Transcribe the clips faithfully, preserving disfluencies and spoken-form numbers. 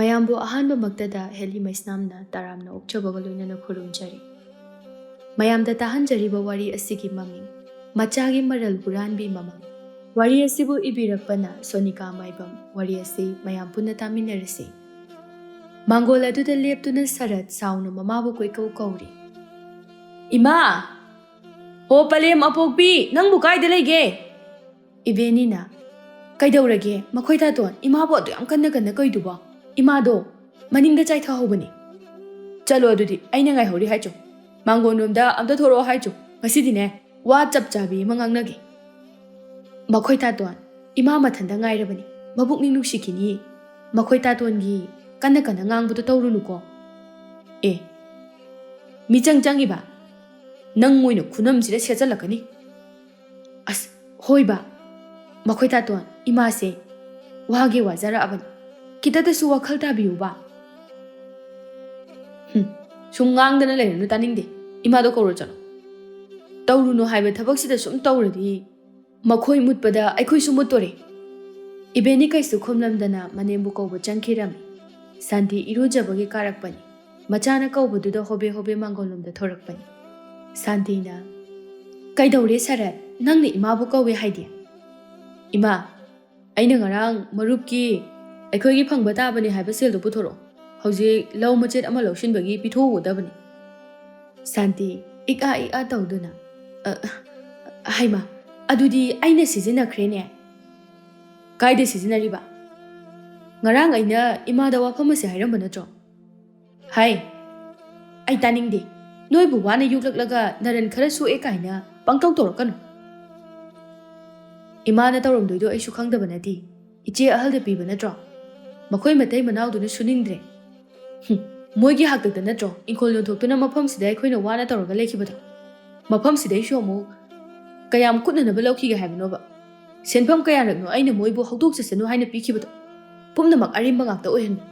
ꯃꯌꯥꯝꯕꯨ ꯑꯍꯥꯟꯕꯃꯛꯇꯗ ꯍꯦꯂꯤ ꯃꯩꯁꯅꯥꯝꯅ ꯇꯔꯥꯝꯅ ꯑꯣꯛꯆꯕꯒ ꯂꯣꯏꯅꯅ ꯈꯨꯔꯨꯝꯖꯔꯤ꯫ ꯃꯌꯥꯝꯗ ꯇꯥꯍꯟꯖꯔꯤꯕ ꯋꯥꯔꯤ ꯑꯁꯤꯒꯤ ꯃꯃꯤꯡ ꯃꯆꯥꯒꯤ ꯃꯔꯜ ꯍꯨꯔꯥꯟꯕꯤ ꯃꯃꯜ꯫ ꯋꯥꯔꯤ ꯑꯁꯤꯕꯨ ꯏꯕꯤꯔꯛꯄꯅ ꯁꯣꯅꯤꯀꯥ ꯃꯥꯏꯕꯝ꯫ ꯋꯥꯔꯤ ꯑꯁꯤ ꯃꯌꯥꯝ ꯄꯨꯟꯅ ꯇꯥꯃꯤꯟꯅꯔꯁꯤ꯫ ꯃꯥꯡꯒꯣꯜ ꯑꯗꯨꯗ ꯂꯦꯞꯇꯨꯅ ꯁꯔꯠ ꯁꯥꯎꯅ ꯃꯃꯥꯕꯨ ꯀꯣꯏꯀꯧ ꯀꯧꯔꯤ꯫ "ꯏꯃꯥ! ꯍꯣ ꯄꯂꯦꯝ ꯑꯄꯣꯛꯄꯤ, ꯅꯪꯕꯨ ꯀꯥꯏꯗ ꯂꯩꯒꯦ?" ꯏꯕꯦꯅꯤꯅ, "ꯀꯩꯗꯧꯔꯒꯦ? ꯃꯈꯣꯏ ꯇꯥꯇꯣꯟ, ꯏꯃꯥꯕꯨ ꯑꯗꯨ ꯌꯥꯝ ꯀꯟꯅ ꯀꯟꯅ ꯀꯧꯏꯗꯨꯕꯣ? ꯏꯃꯥꯗꯣ ꯃꯅꯤꯡꯗ ꯆꯥꯏꯊꯍꯧꯕꯅꯤ꯫" "ꯆꯠꯂꯣ ꯑꯗꯨꯗꯤ, ꯑꯩꯅ ꯉꯥꯏꯍꯧꯔꯤ ꯍꯥꯏꯆꯣ꯫ ꯃꯥꯡꯒꯣꯟꯔꯣꯝꯗ ꯑꯝꯇ ꯊꯣꯔꯛꯑꯣ ꯍꯥꯏꯆꯣ꯫ ꯉꯁꯤꯗꯤꯅꯦ, ꯋꯥ ꯆꯞ ꯆꯥꯕꯤ ꯑꯃ ꯉꯥꯡꯅꯒꯦ꯫" "ꯃꯈꯣꯏ ꯇꯥꯇꯣꯟ, ꯏꯃꯥ ꯃꯊꯟꯇ ꯉꯥꯏꯔꯕꯅꯤ꯫ ꯃꯕꯨꯛꯅꯤꯡ ꯅꯨꯡꯁꯤꯈꯤꯅꯤ꯫ ꯃꯈꯣꯏ ꯇꯥꯇꯣꯟꯒꯤ ꯀꯟꯅ ꯀꯟꯅ ꯉꯥꯡꯕꯗꯣ ꯇꯧꯔꯨꯅꯨꯀꯣ꯫" "ꯑꯦ, ꯃꯤꯆꯪ ꯆꯪꯉꯤꯕ? ꯅꯪ ꯑꯣꯏꯅ ꯈꯨꯅꯝꯁꯤꯗ ꯁꯦꯠꯆꯜꯂꯛꯀꯅꯤ꯫" "ꯑꯁ, ꯍꯣꯏꯕ꯫ ꯃꯈꯣꯏ ꯇꯥꯇꯣꯟ, ꯏꯃꯥꯁꯦ ꯋꯥꯒꯦ ꯋꯥꯖꯔꯛꯑꯕꯅꯤ꯫ ꯈꯤꯇꯗꯁꯨ ꯋꯥꯈꯜ ꯇꯥꯕꯤꯌꯨꯕ꯫" "ꯍꯨꯝ, ꯁꯨꯝ ꯉꯥꯡꯗꯅ ꯂꯩꯔꯅꯨ, ꯇꯥꯅꯤꯡꯗꯦ꯫ ꯏꯃꯥꯗꯣ ꯀꯧꯔꯣ ꯆꯠꯂꯣ꯫" "ꯇꯧꯔꯨꯅꯨ ꯍꯥꯏꯕ ꯊꯕꯛꯁꯤꯗ ꯁꯨꯝ ꯇꯧꯔꯗꯤ ꯃꯈꯣꯏ ꯃꯨꯠꯄꯗ ꯑꯩꯈꯣꯏꯁꯨ ꯃꯨꯠꯇꯣꯔꯦ꯫" ꯏꯕꯦꯅꯤ ꯀꯩꯁꯨ ꯈꯨꯝꯂꯝꯗꯅ ꯃꯅꯦꯝꯕꯨ ꯀꯧꯕ ꯆꯪꯈꯤꯔꯝꯃꯤ꯫ ꯁꯥꯟꯇꯤ ꯏꯔꯨꯖꯕꯒꯤ ꯀꯥꯔꯛꯄꯅꯤ꯫ ꯃꯆꯥꯅ ꯀꯧꯕꯗꯨꯗ ꯍꯣꯕꯦ ꯍꯣꯕꯦ ꯃꯥꯡꯒꯣꯜꯂꯣꯝꯗ ꯊꯣꯔꯛꯄꯅꯤ꯫ ꯁꯥꯟꯇꯤꯅ, "ꯀꯩꯗꯧꯔꯦ ꯁꯔꯠ? ꯅꯪꯅ ꯏꯃꯥꯕꯨ ꯀꯧꯋꯦ ꯍꯥꯏꯗꯤ?" "ꯏꯃꯥ, ꯑꯩꯅ ꯉꯔꯥꯡ ꯃꯔꯨꯞꯀꯤ ꯑꯩꯈꯣꯏꯒꯤ ꯐꯪꯕ ꯇꯥꯕꯅꯤ ꯍꯥꯏꯕ ꯁꯦꯜꯗꯨ ꯄꯨꯊꯣꯔꯛꯑꯣ꯫ ꯍꯧꯖꯤꯛ ꯂꯧ ꯃꯆꯦꯠ ꯑꯃ ꯂꯧꯁꯤꯟꯕꯒꯤ ꯄꯤꯊꯣꯛꯎꯒꯗꯕꯅꯤ꯫" ꯁꯥꯟꯇꯤ ꯏꯛ ꯑꯥ ꯏꯛ ꯑꯥ ꯇꯧꯗꯨꯅ, "ꯑ, ꯍꯩꯃꯥ, ꯑꯗꯨꯗꯤ ꯑꯩꯅ ꯁꯤꯖꯤꯟꯅꯈ꯭ꯔꯦꯅꯦ꯫" "ꯀꯥꯏꯗ ꯁꯤꯖꯤꯟꯅꯔꯤꯕ?" "ꯉꯔꯥꯡ ꯑꯩꯅ ꯏꯃꯥꯗ ꯋꯥꯐꯝ ꯑꯁꯤ ꯍꯥꯏꯔꯝꯕ ꯅꯠꯇ꯭ꯔꯣ?" "ꯍꯥꯏ꯫ ꯑꯩ ꯇꯥꯅꯤꯡꯗꯦ꯫ ꯅꯣꯏꯕꯨ ꯋꯥꯅ ꯌꯣꯛꯂꯛꯂꯒ ꯅꯔꯟ ꯈꯔ ꯁꯣꯛꯑꯦ ꯀꯥꯏꯅ ꯄꯪꯇꯧ ꯇꯧꯔꯛꯀꯅꯨ꯫" "ꯏꯃꯥꯅ ꯇꯧꯔꯝꯗꯣꯏꯗꯣ ꯑꯩꯁꯨ ꯈꯪꯗꯕ ꯅꯠꯇꯦ꯫ ꯏꯆꯦ ꯑꯍꯜꯗ ꯄꯤꯕ ꯅꯠꯇ꯭ꯔꯣ? ꯃꯈꯣꯏ ꯃꯇꯩ ꯃꯅꯥꯎꯗꯨꯅ ꯁꯨꯅꯤꯡꯗ꯭ꯔꯦ꯫" "ꯍꯨꯝ, ꯃꯣꯏꯒꯤ ꯍꯥꯛꯇꯛꯇ ꯅꯠꯇ꯭ꯔꯣ ꯏꯪꯈꯣꯜ ꯌꯣꯟꯊꯣꯛꯇꯨꯅ ꯃꯐꯝꯁꯤꯗ ꯑꯩꯈꯣꯏꯅ ꯋꯥꯅ ꯇꯧꯔꯒ ꯂꯩꯈꯤꯕꯗꯣ? ꯃꯐꯝꯁꯤꯗꯩꯁꯨ ꯑꯃꯨꯛ ꯀꯌꯥꯝ ꯀꯨꯠꯅꯅꯕ ꯂꯧꯈꯤꯒꯦ ꯍꯥꯏꯕꯅꯣꯕ? ꯁꯦꯟꯐꯝ ꯀꯌꯥꯔꯛꯅꯣ ꯑꯩꯅ ꯃꯣꯏꯕꯨ ꯍꯧꯗꯣꯛꯆꯁꯅꯨ ꯍꯥꯏꯅ ꯄꯤꯈꯤꯕꯗꯣ? ꯄꯨꯝꯅꯃꯛ ꯑꯔꯦꯝꯕ ꯉꯥꯛꯇ ꯑꯣꯏꯍꯟꯕ꯫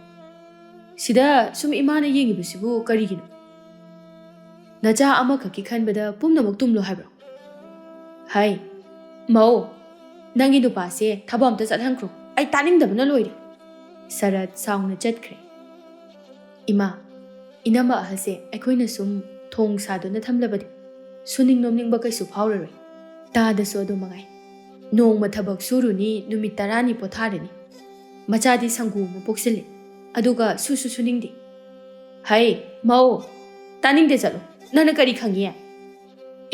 ꯁꯤꯗ ꯁꯨꯝ ꯏꯃꯥꯅ ꯌꯦꯡꯉꯤꯕꯁꯤꯕꯨ ꯀꯔꯤꯒꯤꯅꯣ? ꯅꯆꯥ ꯑꯃꯈꯛꯀꯤ ꯈꯟꯕꯗ ꯄꯨꯝꯅꯃꯛ ꯇꯨꯝꯂꯣ ꯍꯥꯏꯕ꯭ꯔꯣ? ꯍꯥꯏ, ꯃꯧ, ꯅꯪꯒꯤ ꯅꯨꯄꯥꯁꯦ ꯊꯕꯛ ꯑꯝꯇ ꯆꯠꯍꯟꯈ꯭ꯔꯣ꯫ ꯑꯩ ꯇꯥꯅꯤꯡꯗꯕꯅ ꯂꯣꯏꯔꯦ꯫" ꯁꯔꯠ ꯁꯥꯎꯅ ꯆꯠꯈ꯭ꯔꯦ꯫ "ꯏꯃꯥ, ꯏꯅꯝꯃ ꯑꯍꯜꯁꯦ ꯑꯩꯈꯣꯏꯅ ꯁꯨꯝ ꯊꯣꯡ ꯁꯥꯗꯨꯅ ꯊꯝꯂꯕꯗꯤ ꯁꯨꯅꯤꯡ ꯅꯣꯝꯅꯤꯡꯕ ꯀꯩꯁꯨ ꯐꯥꯎꯔꯔꯣꯏ꯫ ꯇꯥꯗꯁꯨ ꯑꯗꯨ ꯃꯉꯥꯏ꯫ ꯅꯣꯡꯃ ꯊꯕꯛ ꯁꯨꯔꯨꯅꯤ, ꯅꯨꯃꯤꯠ ꯇꯔꯥꯅꯤ ꯄꯣꯊꯥꯔꯅꯤ꯫ ꯃꯆꯥꯗꯤ ꯁꯪꯒꯨ ꯑꯃ ꯄꯣꯛꯁꯤꯜꯂꯤ, ꯑꯗꯨꯒ ꯁꯨꯁꯨ ꯁꯨꯅꯤꯡꯗꯦ꯫ ꯍꯩ, ꯃꯧ, ꯇꯥꯅꯤꯡꯗꯦ, ꯆꯠꯂꯣ꯫ ꯅꯪꯅ ꯀꯔꯤ ꯈꯪꯉꯤ?"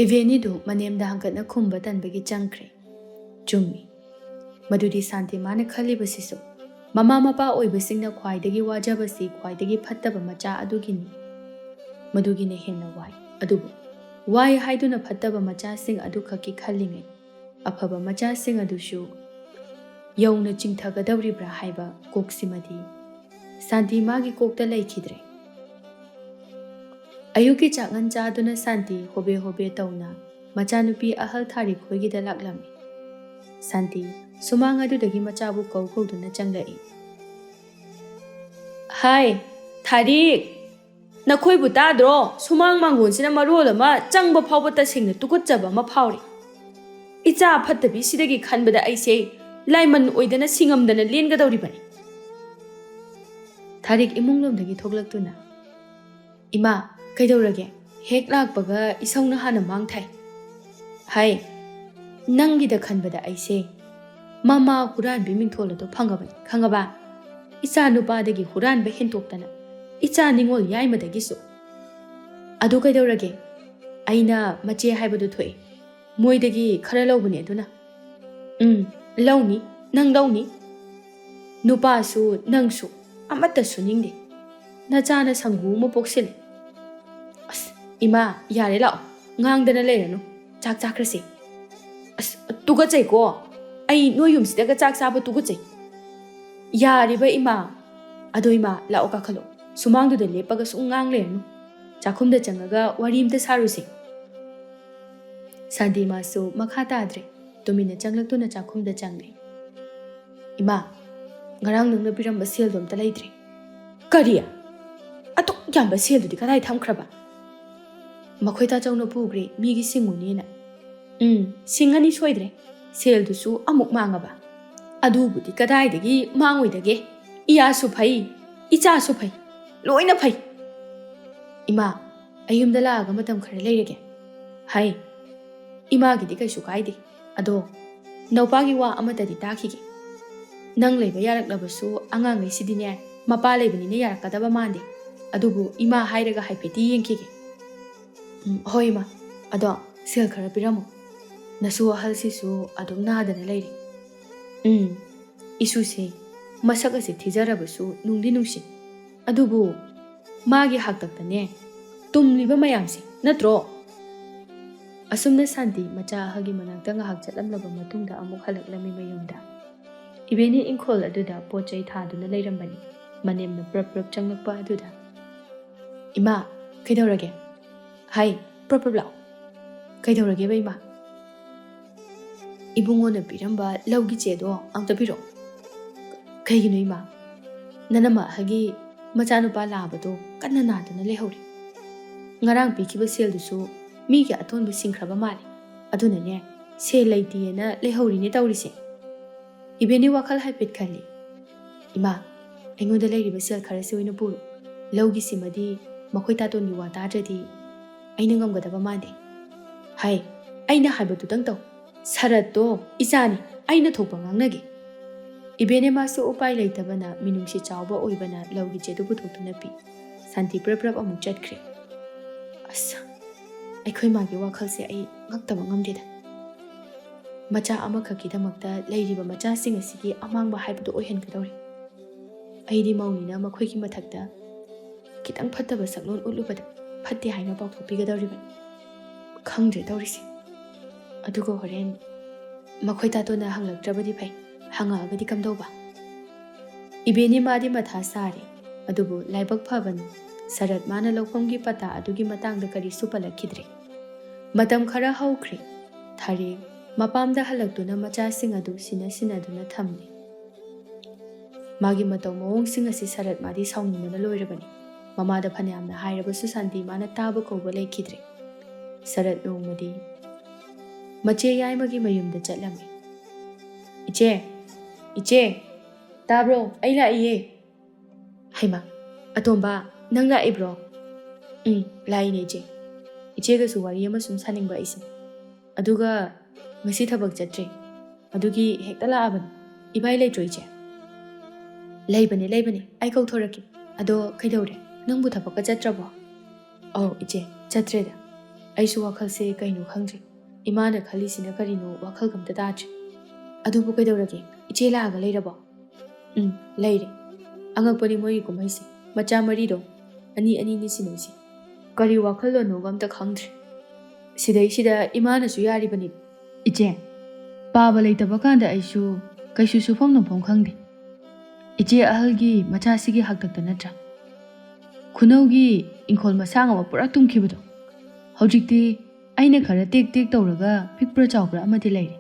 ꯏꯚꯦꯅꯤꯗꯨ ꯃꯅꯦꯝꯗ ꯍꯪꯒꯠꯅ ꯈꯨꯝꯕ ꯇꯟꯕꯒꯤ ꯆꯪꯈ꯭ꯔꯦ꯫ ꯆꯨꯝꯃꯤ꯫ ꯃꯗꯨꯗꯤ ꯁꯥꯟꯇꯤꯃꯥꯅ ꯈꯜꯂꯤꯕꯁꯤꯁꯨ ꯃꯃꯥ ꯃꯄꯥ ꯑꯣꯏꯕꯁꯤꯡꯅ ꯈ꯭ꯋꯥꯏꯗꯒꯤ ꯋꯥꯖꯕꯁꯤ ꯈ꯭ꯋꯥꯏꯗꯒꯤ ꯐꯠꯇꯕ ꯃꯆꯥ ꯑꯗꯨꯒꯤꯅꯤ꯫ ꯃꯗꯨꯒꯤꯅ ꯍꯦꯟꯅ ꯋꯥꯏ꯫ ꯑꯗꯨꯕꯨ ꯋꯥꯏ ꯍꯥꯏꯗꯨꯅ ꯐꯠꯇꯕ ꯃꯆꯥꯁꯤꯡ ꯑꯗꯨꯈꯛꯀꯤ ꯈꯜꯂꯤꯉꯩ, ꯑꯐꯕ ꯃꯆꯥꯁꯤꯡ ꯑꯗꯨꯁꯨ ꯌꯧꯅ ꯆꯤꯡꯊꯒꯗꯧꯔꯤꯕ꯭ꯔꯥ ꯍꯥꯏꯕ ꯀꯣꯛꯁꯤꯃꯗꯤ ꯁꯥꯟꯇꯤꯃꯥꯒꯤ ꯀꯣꯛꯇ ꯂꯩꯈꯤꯗ꯭ꯔꯦ꯫ ꯑꯌꯨꯛꯀꯤ ꯆꯥꯛꯉꯟ ꯆꯥꯗꯨꯅ ꯁꯥꯟꯇꯤ ꯍꯣꯕꯦ ꯍꯣꯕꯦ ꯇꯧꯅ ꯃꯆꯥꯅꯨꯄꯤ ꯑꯍꯜ ꯊꯥꯔꯤꯛ ꯈꯣꯏꯒꯤꯗ ꯂꯥꯛꯂꯝꯃꯤ꯫ ꯁꯥꯟꯇꯤ ꯁꯨꯃꯥꯡ ꯑꯗꯨꯗꯒꯤ ꯃꯆꯥꯕꯨ ꯀꯧ ꯀꯧꯗꯨꯅ ꯆꯪꯂꯛꯏ꯫ "ꯍꯥꯏ, ꯊꯥꯔꯤꯛ! ꯅꯈꯣꯏꯕꯨ ꯇꯥꯗ꯭ꯔꯣ? ꯁꯨꯃꯥꯡ ꯃꯥꯡꯒꯣꯟꯁꯤꯅ ꯃꯔꯣꯜ ꯑꯃ ꯆꯪꯕ ꯐꯥꯎꯕ ꯇꯁꯦꯡꯅ ꯇꯨꯀꯠꯆꯕ ꯑꯃ ꯐꯥꯎꯔꯤ꯫ ꯏꯆꯥ ꯐꯠꯇꯕꯤꯁꯤꯗꯒꯤ ꯈꯟꯕꯗ ꯑꯩꯁꯦ ꯂꯥꯏꯃꯟ ꯑꯣꯏꯗꯅ ꯁꯤꯡꯉꯝꯗꯅ ꯂꯦꯟꯒꯗꯧꯔꯤꯕꯅꯤ꯫" ꯊꯥꯔꯤꯛ ꯏꯃꯨꯡꯂꯣꯝꯗꯒꯤ ꯊꯣꯛꯂꯛꯇꯨꯅ, "ꯏꯃꯥ, ꯀꯩꯗꯧꯔꯒꯦ? ꯍꯦꯛ ꯂꯥꯛꯄꯒ ꯏꯁꯧꯅ ꯍꯥꯟꯅ ꯃꯥꯡ ꯊꯥꯏ꯫ ꯍꯥꯏ, ꯅꯪꯒꯤꯗ ꯈꯟꯕꯗ ꯑꯩꯁꯦ ꯃꯃꯥ ꯍꯨꯔꯥꯟꯕꯤ ꯃꯤꯡꯊꯣꯜ ꯑꯗꯨ ꯐꯪꯉꯕꯅꯤ, ꯈꯪꯉꯕ? ꯏꯆꯥ ꯅꯨꯄꯥꯗꯒꯤ ꯍꯨꯔꯥꯟꯕ ꯍꯦꯟꯇꯣꯛꯇꯅ, ꯏꯆꯥ ꯅꯤꯉꯣꯜ ꯌꯥꯏꯃꯗꯒꯤꯁꯨ꯫ ꯑꯗꯨ ꯀꯩꯗꯧꯔꯒꯦ? ꯑꯩꯅ ꯃꯆꯦ ꯍꯥꯏꯕꯗꯨ ꯊꯣꯛꯑꯦ꯫ ꯃꯣꯏꯗꯒꯤ ꯈꯔ ꯂꯧꯕꯅꯦ ꯑꯗꯨꯅ꯫" "ꯎꯝ, ꯂꯧꯅꯤ, ꯅꯪ ꯂꯧꯅꯤ꯫ ꯅꯨꯄꯥꯁꯨ ꯅꯪꯁꯨ ꯑꯃꯠꯇ ꯁꯨꯅꯤꯡꯗꯦ꯫ ꯅꯆꯥꯅ ꯁꯪꯒꯨ ꯑꯃ ꯄꯣꯛꯁꯤꯜꯂꯦ꯫" "ꯑꯁ, ꯏꯃꯥ, ꯌꯥꯔꯦ, ꯂꯥꯛꯑꯣ꯫ ꯉꯥꯡꯗꯅ ꯂꯩꯔꯅꯨ꯫ ꯆꯥꯛ ꯆꯥꯈ꯭ꯔꯁꯦ꯫" "ꯑꯁ, ꯇꯨꯀꯠꯆꯩꯀꯣ꯫ ꯑꯩ ꯅꯣꯏ ꯌꯨꯝꯁꯤꯗꯒ ꯆꯥꯛ ꯆꯥꯕ ꯇꯨꯀꯠꯆꯩ꯫" "ꯌꯥꯔꯤꯕ ꯏꯃꯥ꯫" "ꯑꯗꯣ ꯏꯃꯥ, ꯂꯥꯛꯑꯣ, ꯀꯥꯈꯠꯂꯣ꯫ ꯁꯨꯃꯥꯡꯗꯨꯗ ꯂꯦꯞꯄꯒ ꯁꯨꯝ ꯉꯥꯡ ꯂꯩꯔꯅꯨ꯫ ꯆꯥꯛꯈꯨꯝꯗ ꯆꯪꯉꯒ ꯋꯥꯔꯤ ꯑꯝꯇ ꯁꯥꯔꯨꯁꯦ꯫" ꯁꯥꯟꯇꯤꯃꯥꯁꯨ ꯃꯈꯥ ꯇꯥꯗ꯭ꯔꯦ꯫ ꯇꯨꯃꯤꯟꯅ ꯆꯪꯂꯛꯇꯨꯅ ꯆꯥꯛꯈꯨꯝꯗ ꯆꯪꯂꯦ꯫ "ꯏꯃꯥ, ꯉꯔꯥꯡ ꯅꯪꯅ ꯄꯤꯔꯝꯕ ꯁꯦꯜꯗꯣ ꯑꯝꯇ ꯂꯩꯇ꯭ꯔꯦ꯫" "ꯀꯔꯤ? ꯑꯗꯨꯛ ꯌꯥꯝꯕ ꯁꯦꯜꯗꯨꯗꯤ ꯀꯗꯥꯏ ꯊꯝꯈ꯭ꯔꯕ?" "ꯃꯈꯣꯏ ꯇꯥꯆꯧꯅ ꯄꯨꯈ꯭ꯔꯦ, ꯃꯤꯒꯤ ꯁꯤꯡꯉꯨꯅꯦꯅ꯫" "ꯎꯝ, ꯁꯤꯡꯉꯅꯤ ꯁꯣꯏꯗ꯭ꯔꯦ꯫ ꯁꯦꯜꯗꯨꯁꯨ ꯑꯃꯨꯛ ꯃꯥꯡꯉꯕ?" "ꯑꯗꯨꯕꯨꯗꯤ ꯀꯗꯥꯏꯗꯒꯤ ꯃꯥꯡꯉꯣꯏꯗꯒꯦ?" ꯏꯌꯥꯁꯨ ꯐꯩ, ꯏꯆꯥꯁꯨ ꯐꯩ, ꯂꯣꯏꯅ ꯐꯩ꯫ ꯏꯃꯥ, ꯑꯩ ꯌꯨꯝꯗ ꯂꯥꯛꯑꯒ ꯃꯇꯝ ꯈꯔ ꯂꯩꯔꯒꯦ꯫ ꯍꯥꯏ, ꯏꯃꯥꯒꯤꯗꯤ ꯀꯩꯁꯨ ꯀꯥꯏꯗꯦ꯫ ꯑꯗꯣ ꯅꯧꯄꯥꯒꯤ ꯋꯥ ꯑꯃꯇꯗꯤ ꯇꯥꯈꯤꯒꯦ꯫ ꯅꯪ ꯂꯩꯕ ꯌꯥꯔꯛꯂꯕꯁꯨ ꯑꯉꯥꯡꯈꯩꯁꯤꯗꯤꯅꯦ, ꯃꯄꯥ ꯂꯩꯕꯅꯤꯅ ꯌꯥꯔꯛꯀꯗꯕ ꯃꯥꯟꯗꯦ꯫ ꯑꯗꯨꯕꯨ ꯏꯃꯥ ꯍꯥꯏꯔꯒ ꯍꯥꯏꯐꯦꯠꯇꯤ ꯌꯦꯡꯈꯤꯒꯦ꯫ ꯎꯝ, ꯍꯣꯏ ꯏꯃꯥ꯫ ꯑꯗꯣ ꯁꯦꯜ ꯈꯔ ꯄꯤꯔꯝꯃꯣ꯫ ꯅꯁꯨ ꯑꯍꯜꯁꯤꯁꯨ ꯑꯗꯨꯝ ꯅꯥꯗꯅ ꯂꯩꯔꯤ꯫ ꯎꯝ, ꯏꯁꯨꯁꯦ ꯃꯁꯛ ꯑꯁꯤ ꯊꯤꯖꯔꯕꯁꯨ ꯅꯨꯡꯗꯤ ꯅꯨꯡꯁꯤ꯫ ꯑꯗꯨꯕꯨ ꯃꯥꯒꯤ ꯍꯥꯛꯇꯛꯇꯅꯦ ꯇꯨꯝꯂꯤꯕ ꯃꯌꯥꯝꯁꯦ ꯅꯠꯇ꯭ꯔꯣ? ꯑꯁꯨꯝꯅ ꯁꯥꯟꯇꯤ ꯃꯆꯥ ꯑꯍꯜꯒꯤ ꯃꯅꯥꯛꯇ ꯉꯥꯏꯍꯥꯛ ꯆꯠꯂꯝꯂꯕ ꯃꯇꯨꯡꯗ ꯑꯃꯨꯛ ꯍꯜꯂꯛꯂꯝꯃꯤ ꯃꯌꯨꯝꯗ꯫ ꯏꯕꯦꯅꯤ ꯏꯪꯈꯣꯜ ꯑꯗꯨꯗ ꯄꯣꯠ ꯆꯩ ꯊꯥꯗꯨꯅ ꯂꯩꯔꯝꯕꯅꯤ꯫ ꯃꯅꯦꯝꯅ ꯄ꯭ꯔꯞ ꯄ꯭ꯔꯞ ꯆꯪꯂꯛꯄ ꯑꯗꯨꯗ, "ꯏꯃꯥ, ꯀꯩꯗꯧꯔꯒꯦ? ꯍꯥꯏ, ꯄ꯭ꯔꯞ ꯄ꯭ꯔꯞ ꯂꯥꯛꯑꯣ꯫ ꯀꯩꯗꯧꯔꯒꯦꯕ ꯏꯃꯥ?" "ꯏꯕꯨꯡꯉꯣꯅ ꯄꯤꯔꯝꯕ ꯂꯧꯒꯤ ꯆꯦꯗꯣ ꯑꯝꯇ ꯄꯤꯔꯛꯑꯣ꯫" "ꯀꯩꯒꯤꯅꯣ ꯏꯃꯥ?" "ꯅꯅꯝꯃ ꯑꯍꯜꯒꯤ ꯃꯆꯥꯅꯨꯄꯥ ꯂꯥꯕꯗꯣ ꯀꯟꯅ ꯅꯥꯗꯨꯅ ꯂꯩꯍꯧꯔꯤ꯫ ꯉꯔꯥꯡ ꯄꯤꯈꯤꯕ ꯁꯦꯜꯗꯨꯁꯨ ꯃꯤꯒꯤ ꯑꯇꯣꯟꯕ ꯁꯤꯡꯈ꯭ꯔꯕ ꯃꯥꯜꯂꯦ꯫ ꯑꯗꯨꯅꯅꯦ, ꯁꯦꯜ ꯂꯩꯇꯦꯅ ꯂꯩꯍꯧꯔꯤꯅꯦ ꯇꯧꯔꯤꯁꯦ꯫" ꯏꯕꯦꯅꯤ ꯋꯥꯈꯜ ꯍꯥꯏꯐꯦꯠ ꯈꯜꯂꯤ꯫ "ꯏꯃꯥ, ꯑꯩꯉꯣꯟꯗ ꯂꯩꯔꯤꯕ ꯁꯦꯜ ꯈꯔꯁꯤ ꯑꯣꯏꯅ ꯄꯨꯔꯣ꯫ ꯂꯧꯒꯤꯁꯤꯃꯗꯤ ꯃꯈꯣꯏ ꯇꯥꯇꯣꯟꯒꯤ ꯋꯥ ꯇꯥꯗ꯭ꯔꯗꯤ ꯑꯩꯅ ꯉꯝꯒꯗꯕ ꯃꯥꯟꯗꯦ꯫" "ꯍꯥꯏ, ꯑꯩꯅ ꯍꯥꯏꯕꯗꯨꯗꯪ ꯇꯧ꯫ ꯁꯔꯠꯇꯣ ꯏꯆꯥꯅꯤ, ꯑꯩꯅ ꯊꯣꯛꯄ ꯉꯥꯡꯅꯒꯦ꯫" ꯏꯕꯦꯅꯦ ꯃꯥꯁꯨ ꯎꯄꯥꯏ ꯂꯩꯇꯕꯅ ꯃꯤꯅꯨꯡꯁꯤ ꯆꯥꯎꯕ ꯑꯣꯏꯕꯅ ꯂꯧꯒꯤ ꯆꯦꯗꯨ ꯄꯨꯊꯣꯛꯇꯨꯅ ꯄꯤ꯫ ꯁꯥꯟꯇꯤ ꯄ꯭ꯔꯞ ꯄ꯭ꯔꯞ ꯑꯃꯨꯛ ꯆꯠꯈ꯭ꯔꯦ꯫ ꯑꯁ, ꯑꯩꯈꯣꯏ ꯃꯥꯒꯤ ꯋꯥꯈꯜꯁꯦ ꯑꯩ ꯉꯛꯇꯕ ꯉꯝꯗꯦꯗ꯫ ꯃꯆꯥ ꯑꯃꯈꯛꯀꯤꯗꯃꯛꯇ ꯂꯩꯔꯤꯕ ꯃꯆꯥꯁꯤꯡ ꯑꯁꯤꯒꯤ ꯑꯃꯥꯡꯕ ꯍꯥꯏꯕꯗꯨ ꯑꯣꯏꯍꯟꯒꯗꯧꯔꯤ꯫ ꯑꯩꯗꯤ ꯃꯧꯅꯤꯅ ꯃꯈꯣꯏꯒꯤ ꯃꯊꯛꯇ ꯈꯤꯇꯪ ꯐꯠꯇꯕ ꯁꯛꯂꯣꯟ ꯎꯠꯂꯨꯕꯗ ꯐꯠꯇꯦ ꯍꯥꯏꯅ ꯄꯥꯎꯊꯣꯛꯄꯤꯒꯗꯧꯔꯤꯕꯅꯤ꯫ ꯈꯪꯗ꯭ꯔꯦ ꯇꯧꯔꯤꯁꯦ꯫ ꯑꯗꯨꯒ ꯍꯣꯔꯦꯟ ꯃꯈꯣꯏ ꯇꯥꯇꯣꯟꯅ ꯍꯪꯂꯛꯇ꯭ꯔꯕꯗꯤ ꯐꯩ, ꯍꯪꯉꯛꯑꯒꯗꯤ ꯀꯝꯗꯧꯕ? ꯏꯕꯦꯅꯤ ꯃꯥꯗꯤ ꯃꯊꯥ ꯁꯥꯔꯦ, ꯑꯗꯨꯕꯨ ꯂꯥꯏꯕꯛ ꯐꯕꯅꯤ, ꯁꯔꯠ ꯃꯥꯅ ꯂꯧꯐꯝꯒꯤ ꯄꯇꯥ ꯑꯗꯨꯒꯤ ꯃꯇꯥꯡꯗ ꯀꯔꯤꯁꯨ ꯄꯜꯂꯛꯈꯤꯗ꯭ꯔꯦ꯫ ꯃꯇꯝ ꯈꯔ ꯍꯧꯈ꯭ꯔꯦ꯫ ꯊꯔꯦꯛ ꯃꯄꯥꯝꯗ ꯍꯜꯂꯛꯇꯨꯅ ꯃꯆꯥꯁꯤꯡ ꯑꯗꯨ ꯁꯤꯟꯅ ꯁꯤꯟꯅꯗꯨꯅ ꯊꯝꯂꯤ꯫ ꯃꯥꯒꯤ ꯃꯇꯧ ꯃꯑꯣꯡꯁꯤꯡ ꯑꯁꯤ ꯁꯔꯠ ꯃꯥꯗꯤ ꯁꯥꯎꯅꯤꯡꯕꯅ ꯂꯣꯏꯔꯕꯅꯤ꯫ ꯃꯃꯥꯗ ꯐꯅꯌꯥꯝꯅ ꯍꯥꯏꯔꯕꯁꯨ ꯁꯥꯟꯇꯤ ꯃꯥꯅ ꯇꯥꯕ ꯀꯧꯕ ꯂꯩꯈꯤꯗ꯭ꯔꯦ꯫ ꯁꯔꯠ ꯅꯣꯡꯃꯗꯤ ꯃꯆꯦ ꯌꯥꯏꯃꯒꯤ ꯃꯌꯨꯝꯗ ꯆꯠꯂꯝꯃꯤ꯫ "ꯏꯆꯦ, ꯏꯆꯦ!" ꯇꯥꯕ꯭ꯔꯣ? ꯑꯩ ꯂꯥꯛꯏꯌꯦ꯫ ꯍꯩꯃꯥ, ꯑꯇꯣꯝꯕ, ꯅꯪ ꯂꯥꯛꯏꯕ꯭ꯔꯣ? ꯎꯝ, ꯂꯥꯛꯏꯅꯦ ꯏꯆꯦ꯫ ꯏꯆꯦꯒꯁꯨ ꯋꯥꯔꯤ ꯑꯃ ꯁꯨꯝ ꯁꯥꯅꯤꯡꯕ ꯑꯩꯁꯦ꯫ ꯑꯗꯨꯒ ꯉꯁꯤ ꯊꯕꯛ ꯆꯠꯇ꯭ꯔꯦ꯫ ꯑꯗꯨꯒꯤ ꯍꯦꯛꯇ ꯂꯥꯛꯑꯕꯅꯤ꯫ ꯏꯕꯥꯏ ꯂꯩꯇ꯭ꯔꯣ ꯏꯆꯦ? ꯂꯩꯕꯅꯦ, ꯂꯩꯕꯅꯦ꯫ ꯑꯩ ꯀꯧꯊꯣꯔꯛꯀꯦ꯫ ꯑꯗꯣ ꯀꯩꯗꯧꯔꯦ? ꯅꯪꯕꯨ ꯊꯕꯛꯀ ꯆꯠꯇ꯭ꯔꯕꯣ? ꯑꯧ ꯏꯆꯦ, ꯆꯠꯇ꯭ꯔꯦꯗ꯫ ꯑꯩꯁꯨ ꯋꯥꯈꯜꯁꯦ ꯀꯩꯅꯣ ꯈꯪꯗ꯭ꯔꯦ꯫ ꯏꯃꯥꯅ ꯈꯜꯂꯤꯁꯤꯅ ꯀꯔꯤꯅꯣ ꯋꯥꯈꯜꯒ ꯑꯝꯇ ꯇꯥꯗ꯭ꯔꯦ꯫ ꯑꯗꯨꯕꯨ ꯀꯩꯗꯧꯔꯒꯦ? ꯏꯆꯦ ꯂꯥꯛꯑꯒ ꯂꯩꯔꯕꯣ? ꯎꯝ, ꯂꯩꯔꯦ꯫ ꯑꯉꯛꯄꯅꯤ ꯃꯣꯏꯒꯤ ꯀꯨꯝꯍꯩꯁꯦ꯫ ꯃꯆꯥ ꯃꯔꯤꯗꯣ ꯑꯅꯤ ꯑꯅꯤꯅꯤ ꯁꯤꯟꯅꯩꯁꯦ꯫ ꯀꯔꯤ ꯋꯥꯈꯜꯂꯣꯟꯅꯣꯒ ꯑꯝꯇ ꯈꯪꯗ꯭ꯔꯦ꯫ ꯁꯤꯗꯩꯁꯤꯗ ꯏꯃꯥꯅꯁꯨ ꯌꯥꯔꯤꯕꯅꯤ꯫ ꯏꯆꯦ, ꯄꯥꯕ ꯂꯩꯇꯕ ꯀꯥꯟꯗ ꯑꯩꯁꯨ ꯀꯩꯁꯨ ꯁꯨꯐꯝ ꯅꯣꯝꯐꯝ ꯈꯪꯗꯦ꯫ ꯏꯆꯦ ꯑꯍꯜꯒꯤ ꯃꯆꯥꯁꯤꯒꯤ ꯍꯥꯛꯇꯛꯇ ꯅꯠꯇ꯭ꯔꯥ? ꯈꯨꯅꯧꯒꯤ ꯏꯪꯈꯣꯜ ꯃꯁꯥꯡ ꯑꯃ ꯄꯨꯔꯥ ꯇꯨꯝꯈꯤꯕꯗꯣ꯫ ꯍꯧꯖꯤꯛꯇꯤ ꯑꯩꯅ ꯈꯔ ꯇꯦꯛ ꯇꯦꯛ ꯇꯧꯔꯒ ꯄꯤꯛꯄ꯭ꯔꯥ ꯆꯥꯎꯕ꯭ꯔꯥ ꯑꯃꯗꯤ ꯂꯩꯔꯦ꯫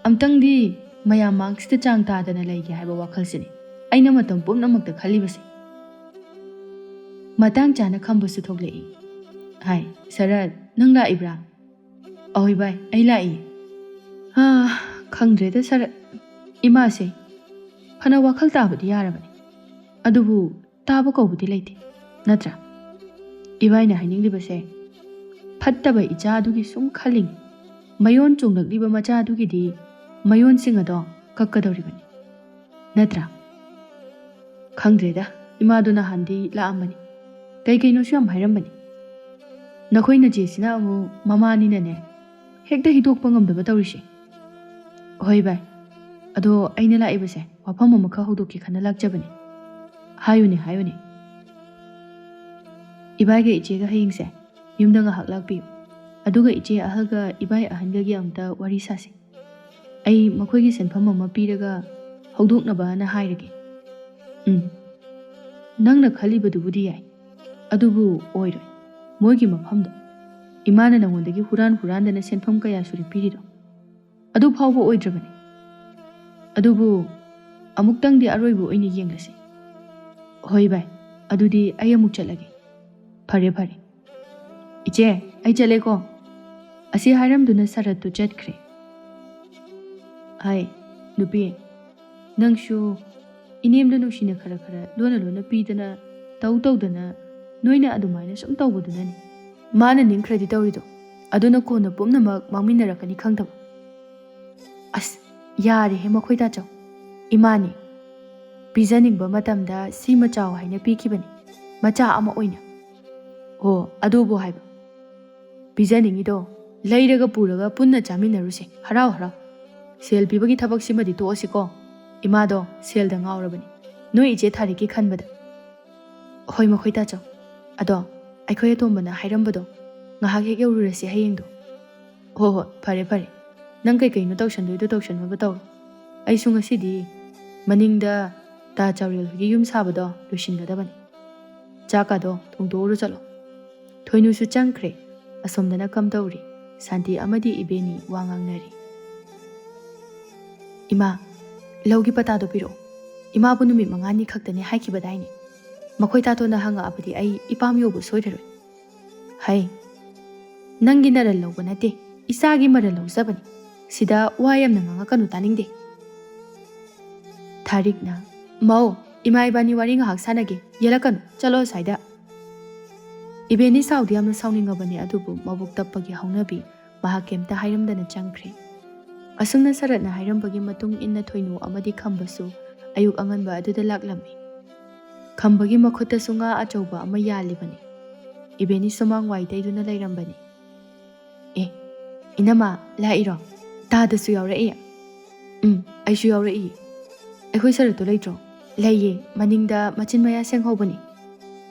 ꯑꯝꯇꯪꯗꯤ ꯃꯌꯥꯝ ꯃꯥꯡꯁꯤꯗ ꯆꯥꯡ ꯇꯥꯗꯅ ꯂꯩꯒꯦ ꯍꯥꯏꯕ ꯋꯥꯈꯜꯁꯤꯅꯤ ꯑꯩꯅ ꯃꯇꯝ ꯄꯨꯝꯅꯃꯛꯇ ꯈꯜꯂꯤꯕꯁꯦ꯫ ꯃꯇꯥꯡ ꯆꯥꯅ ꯈꯝꯕꯁꯨ ꯊꯣꯛꯂꯛꯏ꯫ ꯍꯥꯏ, ꯁꯔꯠ, ꯅꯪ ꯂꯥꯛꯏꯕ꯭ꯔꯥ? ꯑꯍꯣꯏ ꯚꯥꯏ, ꯑꯩ ꯂꯥꯛꯏ꯫ ꯍꯥ, ꯈꯪꯗ꯭ꯔꯦꯗ ꯁꯔꯠ꯫ ꯏꯃꯥꯁꯦ ꯐꯅ ꯋꯥꯈꯜ ꯇꯥꯕꯗꯤ ꯌꯥꯔꯕꯅꯤ, ꯑꯗꯨꯕꯨ ꯇꯥꯕ ꯀꯧꯕꯗꯤ ꯂꯩꯇꯦ, ꯅꯠꯇ꯭ꯔꯥ? ꯏꯕꯥꯏꯅ ꯍꯥꯏꯅꯤꯡꯂꯤꯕꯁꯦ, ꯐꯠꯇꯕ ꯏꯆꯥ ꯑꯗꯨꯒꯤ ꯁꯨꯝ ꯈꯜꯂꯤꯉꯩ, ꯃꯌꯣꯟ ꯆꯣꯡꯂꯛꯂꯤꯕ ꯃꯆꯥ ꯑꯗꯨꯒꯤꯗꯤ ꯃꯌꯣꯟꯁꯤꯡ ꯑꯗꯣ ꯀꯛꯀꯗꯧꯔꯤꯕꯅꯤ, ꯅꯠꯇ꯭ꯔꯥ? ꯈꯪꯗ꯭ꯔꯦꯗ, ꯏꯃꯥꯗꯣ ꯅꯍꯥꯟꯗꯤ ꯂꯥꯛꯑꯝꯕꯅꯤ, ꯀꯩ ꯀꯩꯅꯣꯁꯨ ꯌꯥꯝ ꯍꯥꯏꯔꯝꯕꯅꯤ꯫ ꯅꯈꯣꯏ ꯅꯆꯦꯁꯤꯅ ꯑꯃꯨꯛ ꯃꯃꯥꯅꯤꯅꯅꯦ, ꯍꯦꯛꯇ ꯍꯤꯗꯣꯛꯄ ꯉꯝꯗꯕ ꯇꯧꯔꯤꯁꯦ꯫ ꯍꯣꯏ ꯚꯥꯏ, ꯑꯗꯣ ꯑꯩꯅ ꯂꯥꯛꯏꯕꯁꯦ ꯋꯥꯐꯝ ꯑꯃꯈꯛ ꯍꯧꯗꯣꯛꯀꯦ ꯈꯟꯅ ꯂꯥꯛꯆꯕꯅꯤ꯫ ꯍꯥꯏꯌꯨꯅꯦ, ꯍꯥꯏꯌꯨꯅꯦ꯫ ꯏꯕꯥꯏꯒ ꯏꯆꯦꯒ ꯍꯌꯦꯡꯁꯦ ꯌꯨꯝꯗ ꯉꯥꯏꯍꯥꯛ ꯂꯥꯛꯄꯤꯌꯨ, ꯑꯗꯨꯒ ꯏꯆꯦ ꯑꯍꯜꯒ ꯏꯕꯥꯏ ꯑꯍꯟꯒꯒꯤ ꯑꯝꯇ ꯋꯥꯔꯤ ꯁꯥꯁꯤ꯫ ꯑꯩ ꯃꯈꯣꯏꯒꯤ ꯁꯦꯟꯐꯝ ꯑꯃ ꯄꯤꯔꯒ ꯍꯧꯗꯣꯛꯅꯕꯅ ꯍꯥꯏꯔꯒꯦ꯫ ꯎꯝ, ꯅꯪꯅ ꯈꯜꯂꯤꯕꯗꯨꯕꯨꯗꯤ ꯌꯥꯏ, ꯑꯗꯨꯕꯨ ꯑꯣꯏꯔꯣꯏ꯫ ꯃꯣꯏꯒꯤ ꯃꯐꯝꯗꯣ, ꯏꯃꯥꯅ ꯅꯉꯣꯟꯗꯒꯤ ꯍꯨꯔꯥꯟ ꯍꯨꯔꯥꯟꯗꯅ ꯁꯦꯟꯐꯝ ꯀꯌꯥ ꯁꯨꯔꯦ ꯄꯤꯔꯤꯗꯣ, ꯑꯗꯨ ꯐꯥꯎꯕ ꯑꯣꯏꯗ꯭ꯔꯕꯅꯤ꯫ ꯑꯗꯨꯕꯨ ꯑꯃꯨꯛꯇꯪꯗꯤ ꯑꯔꯣꯏꯕ ꯑꯣꯏꯅ ꯌꯦꯡꯂꯁꯤ꯫ ꯍꯣꯏ ꯚꯥꯏ, ꯑꯗꯨꯗꯤ ꯑꯩ ꯑꯃꯨꯛ ꯆꯠꯂꯒꯦ꯫ ꯐꯔꯦ, ꯐꯔꯦ꯫ ꯏꯆꯦ, ꯑꯩ ꯆꯠꯂꯦꯀꯣ꯫ ꯑꯁꯤ ꯍꯥꯏꯔꯝꯗꯨꯅ ꯁꯔꯠꯇꯨ ꯆꯠꯈ꯭ꯔꯦ꯫ ꯍꯥꯏ, ꯅꯨꯄꯤ, ꯅꯪꯁꯨ ꯏꯅꯦꯝꯗ ꯅꯨꯡꯁꯤꯅ ꯈꯔ ꯈꯔ ꯂꯣꯟꯅ ꯂꯣꯟꯅ ꯄꯤꯗꯅ ꯇꯧ ꯇꯧꯗꯅ ꯅꯣꯏꯅ ꯑꯗꯨꯃꯥꯏꯅ ꯁꯨꯝ ꯇꯧꯕꯗꯨꯅꯅꯤ꯫ ꯃꯥꯅ ꯅꯤꯡꯈ꯭ꯔꯗꯤ ꯇꯧꯔꯤꯗꯣ, ꯑꯗꯨꯅ ꯀꯣꯟꯅ ꯄꯨꯝꯅꯃꯛ ꯃꯥꯡꯃꯤꯟꯅꯔꯛꯀꯅꯤ ꯈꯪꯗꯕ꯫ ꯑꯁ, ꯌꯥꯔꯦꯍꯦ ꯃꯈꯣꯏ ꯇꯥꯆꯧ꯫ ꯏꯃꯥꯅꯤ ꯄꯤꯖꯅꯤꯡꯕ ꯃꯇꯝꯗ ꯁꯤꯃ ꯆꯥꯎ ꯍꯥꯏꯅ ꯄꯤꯈꯤꯕꯅꯤ, ꯃꯆꯥ ꯑꯃ ꯑꯣꯏꯅ꯫ ꯑꯣ, ꯑꯗꯨꯕꯨ ꯍꯥꯏꯕ꯫ ꯄꯤꯖꯅꯤꯡꯉꯤꯗꯣ ꯂꯩꯔꯒ ꯄꯨꯔꯒ ꯄꯨꯟꯅ ꯆꯥꯃꯤꯟꯅꯔꯨꯁꯦ, ꯍꯔꯥꯎ ꯍꯔꯥꯎ꯫ ꯁꯦꯜ ꯄꯤꯕꯒꯤ ꯊꯕꯛꯁꯤꯃꯗꯤ ꯇꯣꯛꯑꯁꯤꯀꯣ꯫ ꯏꯃꯥꯗꯣ ꯁꯦꯜꯗ ꯉꯥꯎꯔꯕꯅꯤ, ꯅꯣꯏ ꯏꯆꯦ ꯊꯥꯔꯤꯛꯀꯤ ꯈꯟꯕꯗ꯫ ꯍꯣꯏ ꯃꯈꯣꯏ ꯇꯥꯆꯧ꯫ ꯑꯗꯣ ꯑꯩꯈꯣꯏ ꯑꯇꯣꯝꯕꯅ ꯍꯥꯏꯔꯝꯕꯗꯣ ꯉꯥꯏꯍꯥꯛ ꯍꯦꯛ ꯌꯧꯔꯨꯔꯁꯤ ꯍꯌꯦꯡꯗꯣ꯫ ꯍꯣ ꯍꯣ, ꯐꯔꯦ ꯐꯔꯦ꯫ ꯅꯪ ꯀꯩꯀꯩꯅꯣ ꯇꯧꯁꯟꯗꯣꯏꯗꯣ ꯇꯧꯁꯟꯅꯕ ꯇꯧꯔꯣ꯫ ꯑꯩꯁꯨ ꯉꯁꯤꯗꯤ ꯃꯅꯤꯡꯗ ꯇꯥ ꯆꯥꯎꯔꯦꯜ ꯍꯣꯏꯒꯤ ꯌꯨꯝ ꯁꯥꯕꯗꯣ ꯂꯣꯏꯁꯤꯟꯒꯗꯕꯅꯤ꯫ ꯆꯥꯛꯀꯗꯣ ꯊꯣꯡꯗꯣꯛꯎꯔꯣ ꯆꯠꯂꯣ꯫ ꯊꯣꯏꯅꯨꯁꯨ ꯆꯪꯈ꯭ꯔꯦ꯫ ꯑꯁꯣꯝꯗꯅ ꯀꯝꯗꯧꯔꯤ? ꯁꯥꯟꯇꯤ ꯑꯃꯗꯤ ꯏꯕꯦꯅꯤ ꯋꯥ ꯉꯥꯡꯅꯔꯤ꯫ ꯏꯃꯥ, ꯂꯧꯒꯤ ꯄꯇꯥꯗꯣ ꯄꯤꯔꯛꯑꯣ꯫ ꯏꯃꯥꯕꯨ ꯅꯨꯃꯤꯠ ꯃꯉꯥꯅꯤ ꯈꯛꯇꯅꯦ ꯍꯥꯏꯈꯤꯕꯗꯥꯏꯅꯦ? ꯃꯈꯣꯏ ꯇꯥꯇꯣꯟꯅ ꯍꯪꯉꯛꯑꯕꯗꯤ ꯑꯩ ꯏꯄꯥꯝ ꯌꯧꯕ ꯁꯣꯏꯔꯔꯣꯏ꯫ ꯍꯩ, ꯅꯪꯒꯤ ꯅꯔꯜ ꯂꯧꯕ ꯅꯠꯇꯦ, ꯏꯆꯥꯒꯤ ꯃꯔꯜ ꯂꯧꯖꯕꯅꯤ꯫ ꯁꯤꯗ ꯋꯥ ꯌꯥꯝꯅ ꯉꯥꯡꯉꯛꯀꯅꯨ, ꯇꯥꯅꯤꯡꯗꯦ꯫ ꯊꯥꯔꯤꯛꯅ, ꯃꯧ, ꯏꯃꯥ ꯏꯕꯥꯅꯤ ꯋꯥꯔꯤ ꯉꯥꯏꯍꯥꯛ ꯁꯥꯟꯅꯒꯦ, ꯌꯦꯜꯂꯛꯀꯅꯨ, ꯆꯠꯂꯣ ꯑꯁ꯭ꯋꯥꯏꯗ꯫ ꯏꯕꯦꯟꯅꯤ ꯁꯥꯎꯗꯤ ꯌꯥꯝꯅ ꯁꯥꯎꯅꯤꯡꯉꯕꯅꯤ, ꯑꯗꯨꯕꯨ ꯃꯕꯨꯛ ꯇꯞꯄꯒꯤ ꯍꯧꯅꯕꯤ ꯃꯍꯥꯛ ꯀꯩꯝꯇ ꯍꯥꯏꯔꯝꯗꯅ ꯆꯪꯈ꯭ꯔꯦ꯫ ꯑꯁꯨꯝꯅ ꯁꯔꯠꯅ ꯍꯥꯏꯔꯝꯕꯒꯤ ꯃꯇꯨꯡ ꯏꯟꯅ ꯊꯣꯏꯅꯨ ꯑꯃꯗꯤ ꯈꯝꯕꯁꯨ ꯑꯌꯨꯛ ꯑꯉꯟꯕ ꯑꯗꯨꯗ ꯂꯥꯛꯂꯝꯃꯤ꯫ ꯈꯝꯕꯒꯤ ꯃꯈꯨꯠꯇꯁꯨ ꯉꯥ ꯑꯆꯧꯕ ꯑꯃ ꯌꯥꯜꯂꯤꯕꯅꯤ꯫ ꯏꯕꯦꯟꯅꯤ ꯁꯨꯃꯥꯡ ꯋꯥꯏ ꯇꯩꯗꯨꯅ ꯂꯩꯔꯝꯕꯅꯤ꯫ ꯑꯦ, ꯏꯅꯝꯃ, ꯂꯥꯛꯏꯔꯣ? ꯇꯥꯗꯁꯨ ꯌꯥꯎꯔꯛꯏ꯫ ꯎꯝ, ꯑꯩꯁꯨ ꯌꯥꯎꯔꯛꯏ꯫ ꯑꯩꯈꯣꯏ ꯁꯔꯠꯇꯣ ꯂꯩꯇ꯭ꯔꯣ? ꯂꯩꯌꯦ, ꯃꯅꯤꯡꯗ ꯃꯆꯤꯟ ꯃꯌꯥ ꯁꯦꯡꯍꯧꯕꯅꯤ꯫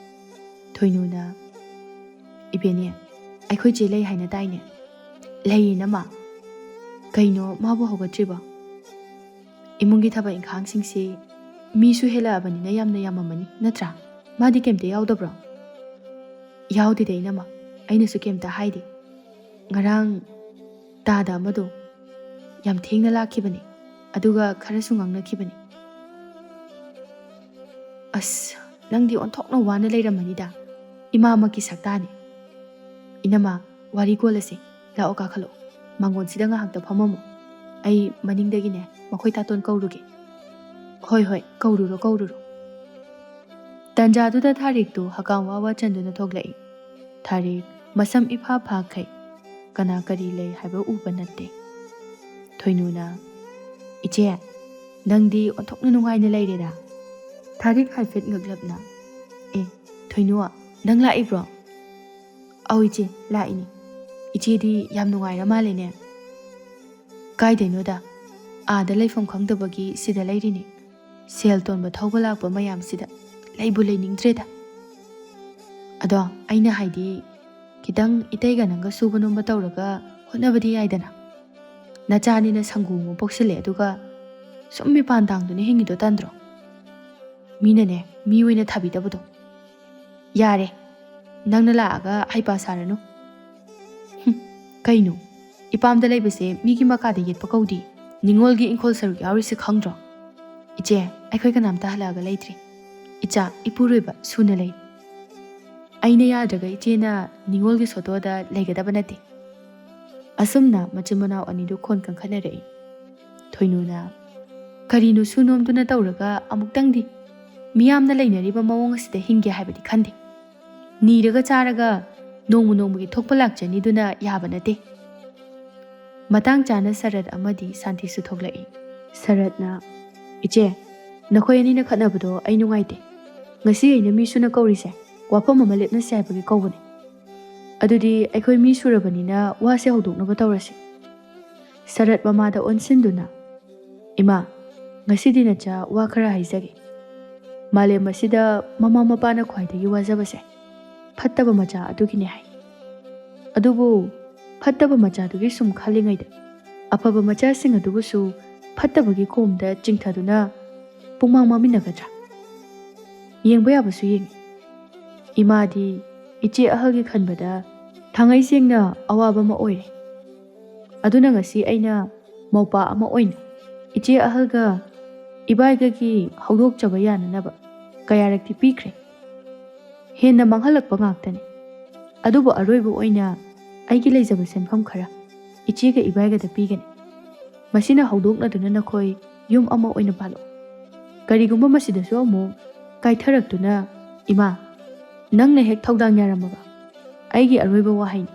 ꯊꯣꯏꯅꯨꯅ, ꯏꯕꯦꯟꯅꯤ, ꯑꯩꯈꯣꯏ ꯆꯦ ꯂꯩ ꯍꯥꯏꯅ ꯇꯥꯏꯅꯦ꯫ ꯂꯩꯌꯦ, ꯏꯅꯝꯃ꯫ ꯀꯩꯅꯣ, ꯃꯥꯕꯨ ꯍꯧꯒꯠꯇ꯭ꯔꯤꯕꯣ? ꯏꯃꯨꯡꯒꯤ ꯊꯕꯛ ꯏꯪꯈꯥꯡꯁꯤꯡꯁꯤ ꯃꯤꯁꯨ ꯍꯦꯜꯂꯛꯑꯕꯅꯤꯅ ꯌꯥꯝꯅ ꯌꯥꯝꯃꯝꯃꯅꯤ, ꯅꯠꯇ꯭ꯔꯥ? ꯃꯥꯗꯤ ꯀꯩꯝꯇ ꯌꯥꯎꯗꯕ꯭ꯔꯣ? ꯌꯥꯎꯗꯦꯗ, ꯏꯅꯝꯃ꯫ ꯑꯩꯅꯁꯨ ꯀꯩꯝꯇ ꯍꯥꯏꯗꯦ꯫ ꯉꯔꯥꯡ ꯇꯥꯗ ꯑꯃꯗꯣ ꯌꯥꯝ ꯊꯦꯡꯅ ꯂꯥꯛꯈꯤꯕꯅꯤ, ꯑꯗꯨꯒ ꯈꯔꯁꯨ ꯉꯥꯡꯅꯈꯤꯕꯅꯤ꯫ ꯑꯁ, ꯅꯪꯗꯤ ꯑꯣꯟꯊꯣꯛꯅ ꯋꯥꯅ ꯂꯩꯔꯝꯃꯅꯤꯗ, ꯏꯃꯥꯃꯛꯀꯤ ꯁꯛꯇꯥꯅꯤ꯫ ꯏꯅꯝꯃ, ꯋꯥꯔꯤ ꯀꯣꯜꯂꯁꯤ꯫ ꯂꯥꯛꯑꯣ, ꯀꯥꯈꯠꯂꯛꯑꯣ꯫ ꯃꯥꯡꯒꯣꯟꯁꯤꯗ ꯉꯥꯏꯍꯥꯛꯇ ꯐꯝꯃꯝꯃꯨ꯫ ꯑꯩ ꯃꯅꯤꯡꯗꯒꯤꯅꯦ, ꯃꯈꯣꯏ ꯇꯥꯇꯣꯟ ꯀꯧꯔꯨꯒꯦ꯫ "ꯍꯣꯏ, ꯍꯣꯏ, ꯀꯧꯔꯨꯔꯣ, ꯀꯧꯔꯨꯔꯣ"꯫ ꯇꯟꯖꯥꯗꯨꯗ ꯊꯥꯔꯤꯛꯇꯨ ꯍꯀꯥꯝ ꯋꯥ ꯋꯥ ꯆꯟꯗꯨꯅ ꯊꯣꯛꯂꯛꯏ꯫ ꯊꯥꯔꯤꯛ ꯃꯁꯝ ꯏꯐꯥ ꯐꯥꯈꯩ꯫ ꯀꯅꯥ ꯀꯔꯤ ꯂꯩ ꯍꯥꯏꯕ ꯎꯕ ꯅꯠꯇꯦ꯫ ꯊꯣꯏꯅꯨꯅ, "ꯏꯆꯦ, ꯅꯪꯗꯤ ꯑꯣꯟꯊꯣꯛꯅ ꯅꯨꯡꯉꯥꯏꯅ ꯂꯩꯔꯦꯗ"꯫ ꯊꯥꯔꯤꯛ ꯍꯥꯏꯐꯦꯠ ꯉꯛꯂꯞꯅ, "ꯑꯦ, ꯊꯣꯏꯅꯨ, ꯅꯪ ꯂꯥꯛꯏꯕ꯭ꯔꯣ?" "ꯑꯧ ꯏꯆꯦ, ꯂꯥꯛꯏꯅꯦ꯫ ꯏꯆꯦꯗꯤ ꯌꯥꯝ ꯅꯨꯡꯉꯥꯏꯔ ꯃꯥꯜꯂꯦꯅꯦ"꯫ "ꯀꯥꯏꯗꯩꯅꯣꯗ, ꯑꯥꯗ ꯂꯩꯐꯝ ꯈꯪꯗꯕꯒꯤ ꯁꯤꯗ ꯂꯩꯔꯤꯅꯦ꯫ ꯁꯦꯜ ꯇꯣꯟꯕ ꯊꯧꯕ ꯂꯥꯛꯄ ꯃꯌꯥꯝꯁꯤꯗ ꯂꯩꯕꯨ ꯂꯩꯅꯤꯡꯗ꯭ꯔꯦꯗ꯫ ꯑꯗꯣ ꯑꯩꯅ ꯍꯥꯏꯗꯤ, ꯈꯤꯇꯪ ꯏꯇꯩꯒ ꯅꯪꯒ ꯁꯨꯕ ꯅꯣꯝꯕ ꯇꯧꯔꯒ ꯍꯣꯠꯅꯕꯗꯤ ꯌꯥꯏꯗꯅ꯫ ꯅꯆꯥꯅꯤꯅ ꯁꯪꯒꯨ ꯑꯃ ꯄꯣꯛꯁꯤꯜꯂꯦ, ꯑꯗꯨꯒ ꯁꯨꯝ ꯃꯤꯄꯥꯟ ꯇꯥꯡꯗꯨꯅ ꯍꯤꯡꯉꯤꯗꯣ ꯇꯟꯗ꯭ꯔꯣ? ꯃꯤꯅꯅꯦ, ꯃꯤ ꯑꯣꯏꯅ ꯊꯥꯕꯤꯗꯕꯗꯣ"꯫ "ꯌꯥꯔꯦ, ꯅꯪꯅ ꯂꯥꯛꯑꯒ ꯍꯩꯄꯥ ꯁꯥꯔꯅꯨ"꯫ "ꯍꯨꯝ, ꯀꯩꯅꯣ? ꯏꯄꯥꯝꯗ ꯂꯩꯕꯁꯦ ꯃꯤꯒꯤ ꯃꯀꯥꯗ ꯌꯦꯠꯄ ꯀꯧꯗꯦ꯫ ꯅꯤꯉꯣꯜꯒꯤ ꯏꯪꯈꯣꯜ ꯁꯔꯨꯛ ꯌꯥꯎꯔꯤꯁꯦ ꯈꯪꯗ꯭ꯔꯣ? ꯏꯆꯦ, ꯑꯩꯈꯣꯏ ꯀꯅꯥꯝꯇ ꯍꯜꯂꯛꯑꯒ ꯂꯩꯇ꯭ꯔꯤ꯫ ꯏꯆꯥ, ꯏꯄꯨꯔꯣꯏꯕ ꯁꯨꯅ ꯂꯩ꯫ ꯑꯩꯅ ꯌꯥꯗ꯭ꯔꯒ ꯏꯆꯦꯅ ꯅꯤꯉꯣꯜꯒꯤ ꯁꯣꯇꯣꯗ ꯂꯩꯒꯗꯕ ꯅꯠꯇꯦ"꯫ ꯑꯁꯨꯝꯅ ꯃꯆꯤꯟ ꯃꯅꯥꯎ ꯑꯅꯤꯗꯨ ꯈꯣꯟ ꯀꯟꯈꯠꯅꯔꯛꯏ꯫ ꯊꯣꯏꯅꯨꯅ, "ꯀꯔꯤꯅꯣ ꯁꯨ ꯅꯣꯝꯗꯨꯅ ꯇꯧꯔꯒ ꯑꯃꯨꯛꯇꯪꯗꯤ ꯃꯤꯌꯥꯝꯅ ꯂꯩꯅꯔꯤꯕ ꯃꯑꯣꯡ ꯑꯁꯤꯗ ꯍꯤꯡꯒꯦ ꯍꯥꯏꯕꯗꯤ ꯈꯟꯗꯦ꯫ ꯅꯤꯔꯒ ꯆꯥꯔꯒ ꯅꯣꯡꯃ ꯅꯣꯡꯃꯒꯤ ꯊꯣꯛꯄ ꯂꯥꯛꯆꯅꯤꯗꯨꯅ ꯌꯥꯕ ꯅꯠꯇꯦ"꯫ ꯃꯇꯥꯡ ꯆꯥꯅ ꯁꯔꯠ ꯑꯃꯗꯤ ꯁꯥꯟꯇꯤꯁꯨ ꯊꯣꯛꯂꯛꯏ꯫ ꯁꯔꯠꯅ, "ꯏꯆꯦ, ꯅꯈꯣꯏ ꯑꯅꯤꯅ ꯈꯠꯅꯕꯗꯣ ꯑꯩ ꯅꯨꯡꯉꯥꯏꯇꯦ꯫ ꯉꯁꯤ ꯑꯩꯅ ꯃꯤ ꯁꯨꯅ ꯀꯧꯔꯤꯁꯦ ꯋꯥꯐꯝ ꯑꯃ ꯂꯦꯞꯅꯁꯤ ꯍꯥꯏꯕꯒꯤ ꯀꯧꯕꯅꯦ꯫ ꯑꯗꯨꯗꯤ ꯑꯩꯈꯣꯏ ꯃꯤ ꯁꯨꯔꯕꯅꯤꯅ ꯋꯥꯁꯦ ꯍꯧꯗꯣꯛꯅꯕ ꯇꯧꯔꯁꯤ"꯫ ꯁꯔꯠ ꯃꯃꯥꯗ ꯑꯣꯟꯁꯤꯟꯗꯨꯅ, "ꯏꯃꯥ, ꯉꯁꯤꯗꯤ ꯅꯆꯥ ꯋꯥ ꯈꯔ ꯍꯥꯏꯖꯒꯦ꯫ ꯃꯥꯂꯦꯝ ꯑꯁꯤꯗ ꯃꯃꯥ ꯃꯄꯥꯅ ꯈ꯭ꯋꯥꯏꯗꯒꯤ ꯋꯥꯖꯕꯁꯦ ꯐꯠꯇꯕ ꯃꯆꯥ ꯑꯗꯨꯒꯤꯅꯦ ꯍꯥꯏ꯫ ꯑꯗꯨꯕꯨ ꯐꯠꯇꯕ ꯃꯆꯥꯗꯨꯒꯤ ꯁꯨꯝ ꯈꯜꯂꯤꯉꯩꯗ ꯑꯐꯕ ꯃꯆꯥꯁꯤꯡ ꯑꯗꯨꯕꯨꯁꯨ ꯐꯠꯇꯕꯒꯤ ꯀꯣꯝꯗ ꯆꯤꯡꯊꯗꯨꯅ ꯄꯨꯡꯃꯥꯡ ꯃꯥꯡꯃꯤꯟꯅꯒꯗ꯭ꯔꯥ? ꯌꯦꯡꯕ ꯌꯥꯕꯁꯨ ꯌꯦꯡꯉꯤ꯫ ꯏꯃꯥꯗꯤ ꯏꯆꯦ ꯑꯍꯜꯒꯤ ꯈꯟꯕꯗ ꯊꯥꯡꯉꯩ ꯁꯦꯡꯅ ꯑꯋꯥꯕ ꯑꯃ ꯑꯣꯏꯔꯦ꯫ ꯑꯗꯨꯅ ꯉꯁꯤ ꯑꯩꯅ ꯃꯧꯄꯥ ꯑꯃ ꯑꯣꯏꯅ ꯏꯆꯦ ꯑꯍꯜꯒ ꯏꯕꯥꯏꯒꯒꯤ ꯍꯧꯗꯣꯛꯆꯕ ꯌꯥꯅꯅꯕ ꯀꯌꯥꯔꯛꯇꯤ ꯄꯤꯈ꯭ꯔꯦ꯫ ꯍꯦꯟꯅ ꯃꯥꯡꯍꯜꯂꯛꯄ ꯉꯥꯛꯇꯅꯤ꯫ ꯑꯗꯨꯕꯨ ꯑꯔꯣꯏꯕ ꯑꯣꯏꯅ ꯑꯩꯒꯤ ꯂꯩꯖꯕ ꯁꯦꯟꯐꯝ ꯈꯔ ꯏꯆꯦꯒ ꯏꯕꯥꯏꯒꯗ ꯄꯤꯒꯅꯤ꯫ ꯃꯁꯤꯅ ꯍꯧꯗꯣꯛꯅꯗꯨꯅ ꯅꯈꯣꯏ ꯌꯨꯝ ꯑꯃ ꯑꯣꯏꯅ ꯄꯥꯜꯂꯛꯎ"꯫ ꯀꯔꯤꯒꯨꯝꯕ ꯃꯁꯤꯗꯁꯨ ꯑꯃꯨꯛ ꯀꯥꯏꯊꯔꯛꯇꯨꯅ, "ꯏꯃꯥ, ꯅꯪꯅ ꯍꯦꯛ ꯊꯧꯗꯥꯡ ꯌꯥꯔꯝꯃꯕ, ꯑꯩꯒꯤ ꯑꯔꯣꯏꯕ ꯋꯥꯍꯩꯅꯤ꯫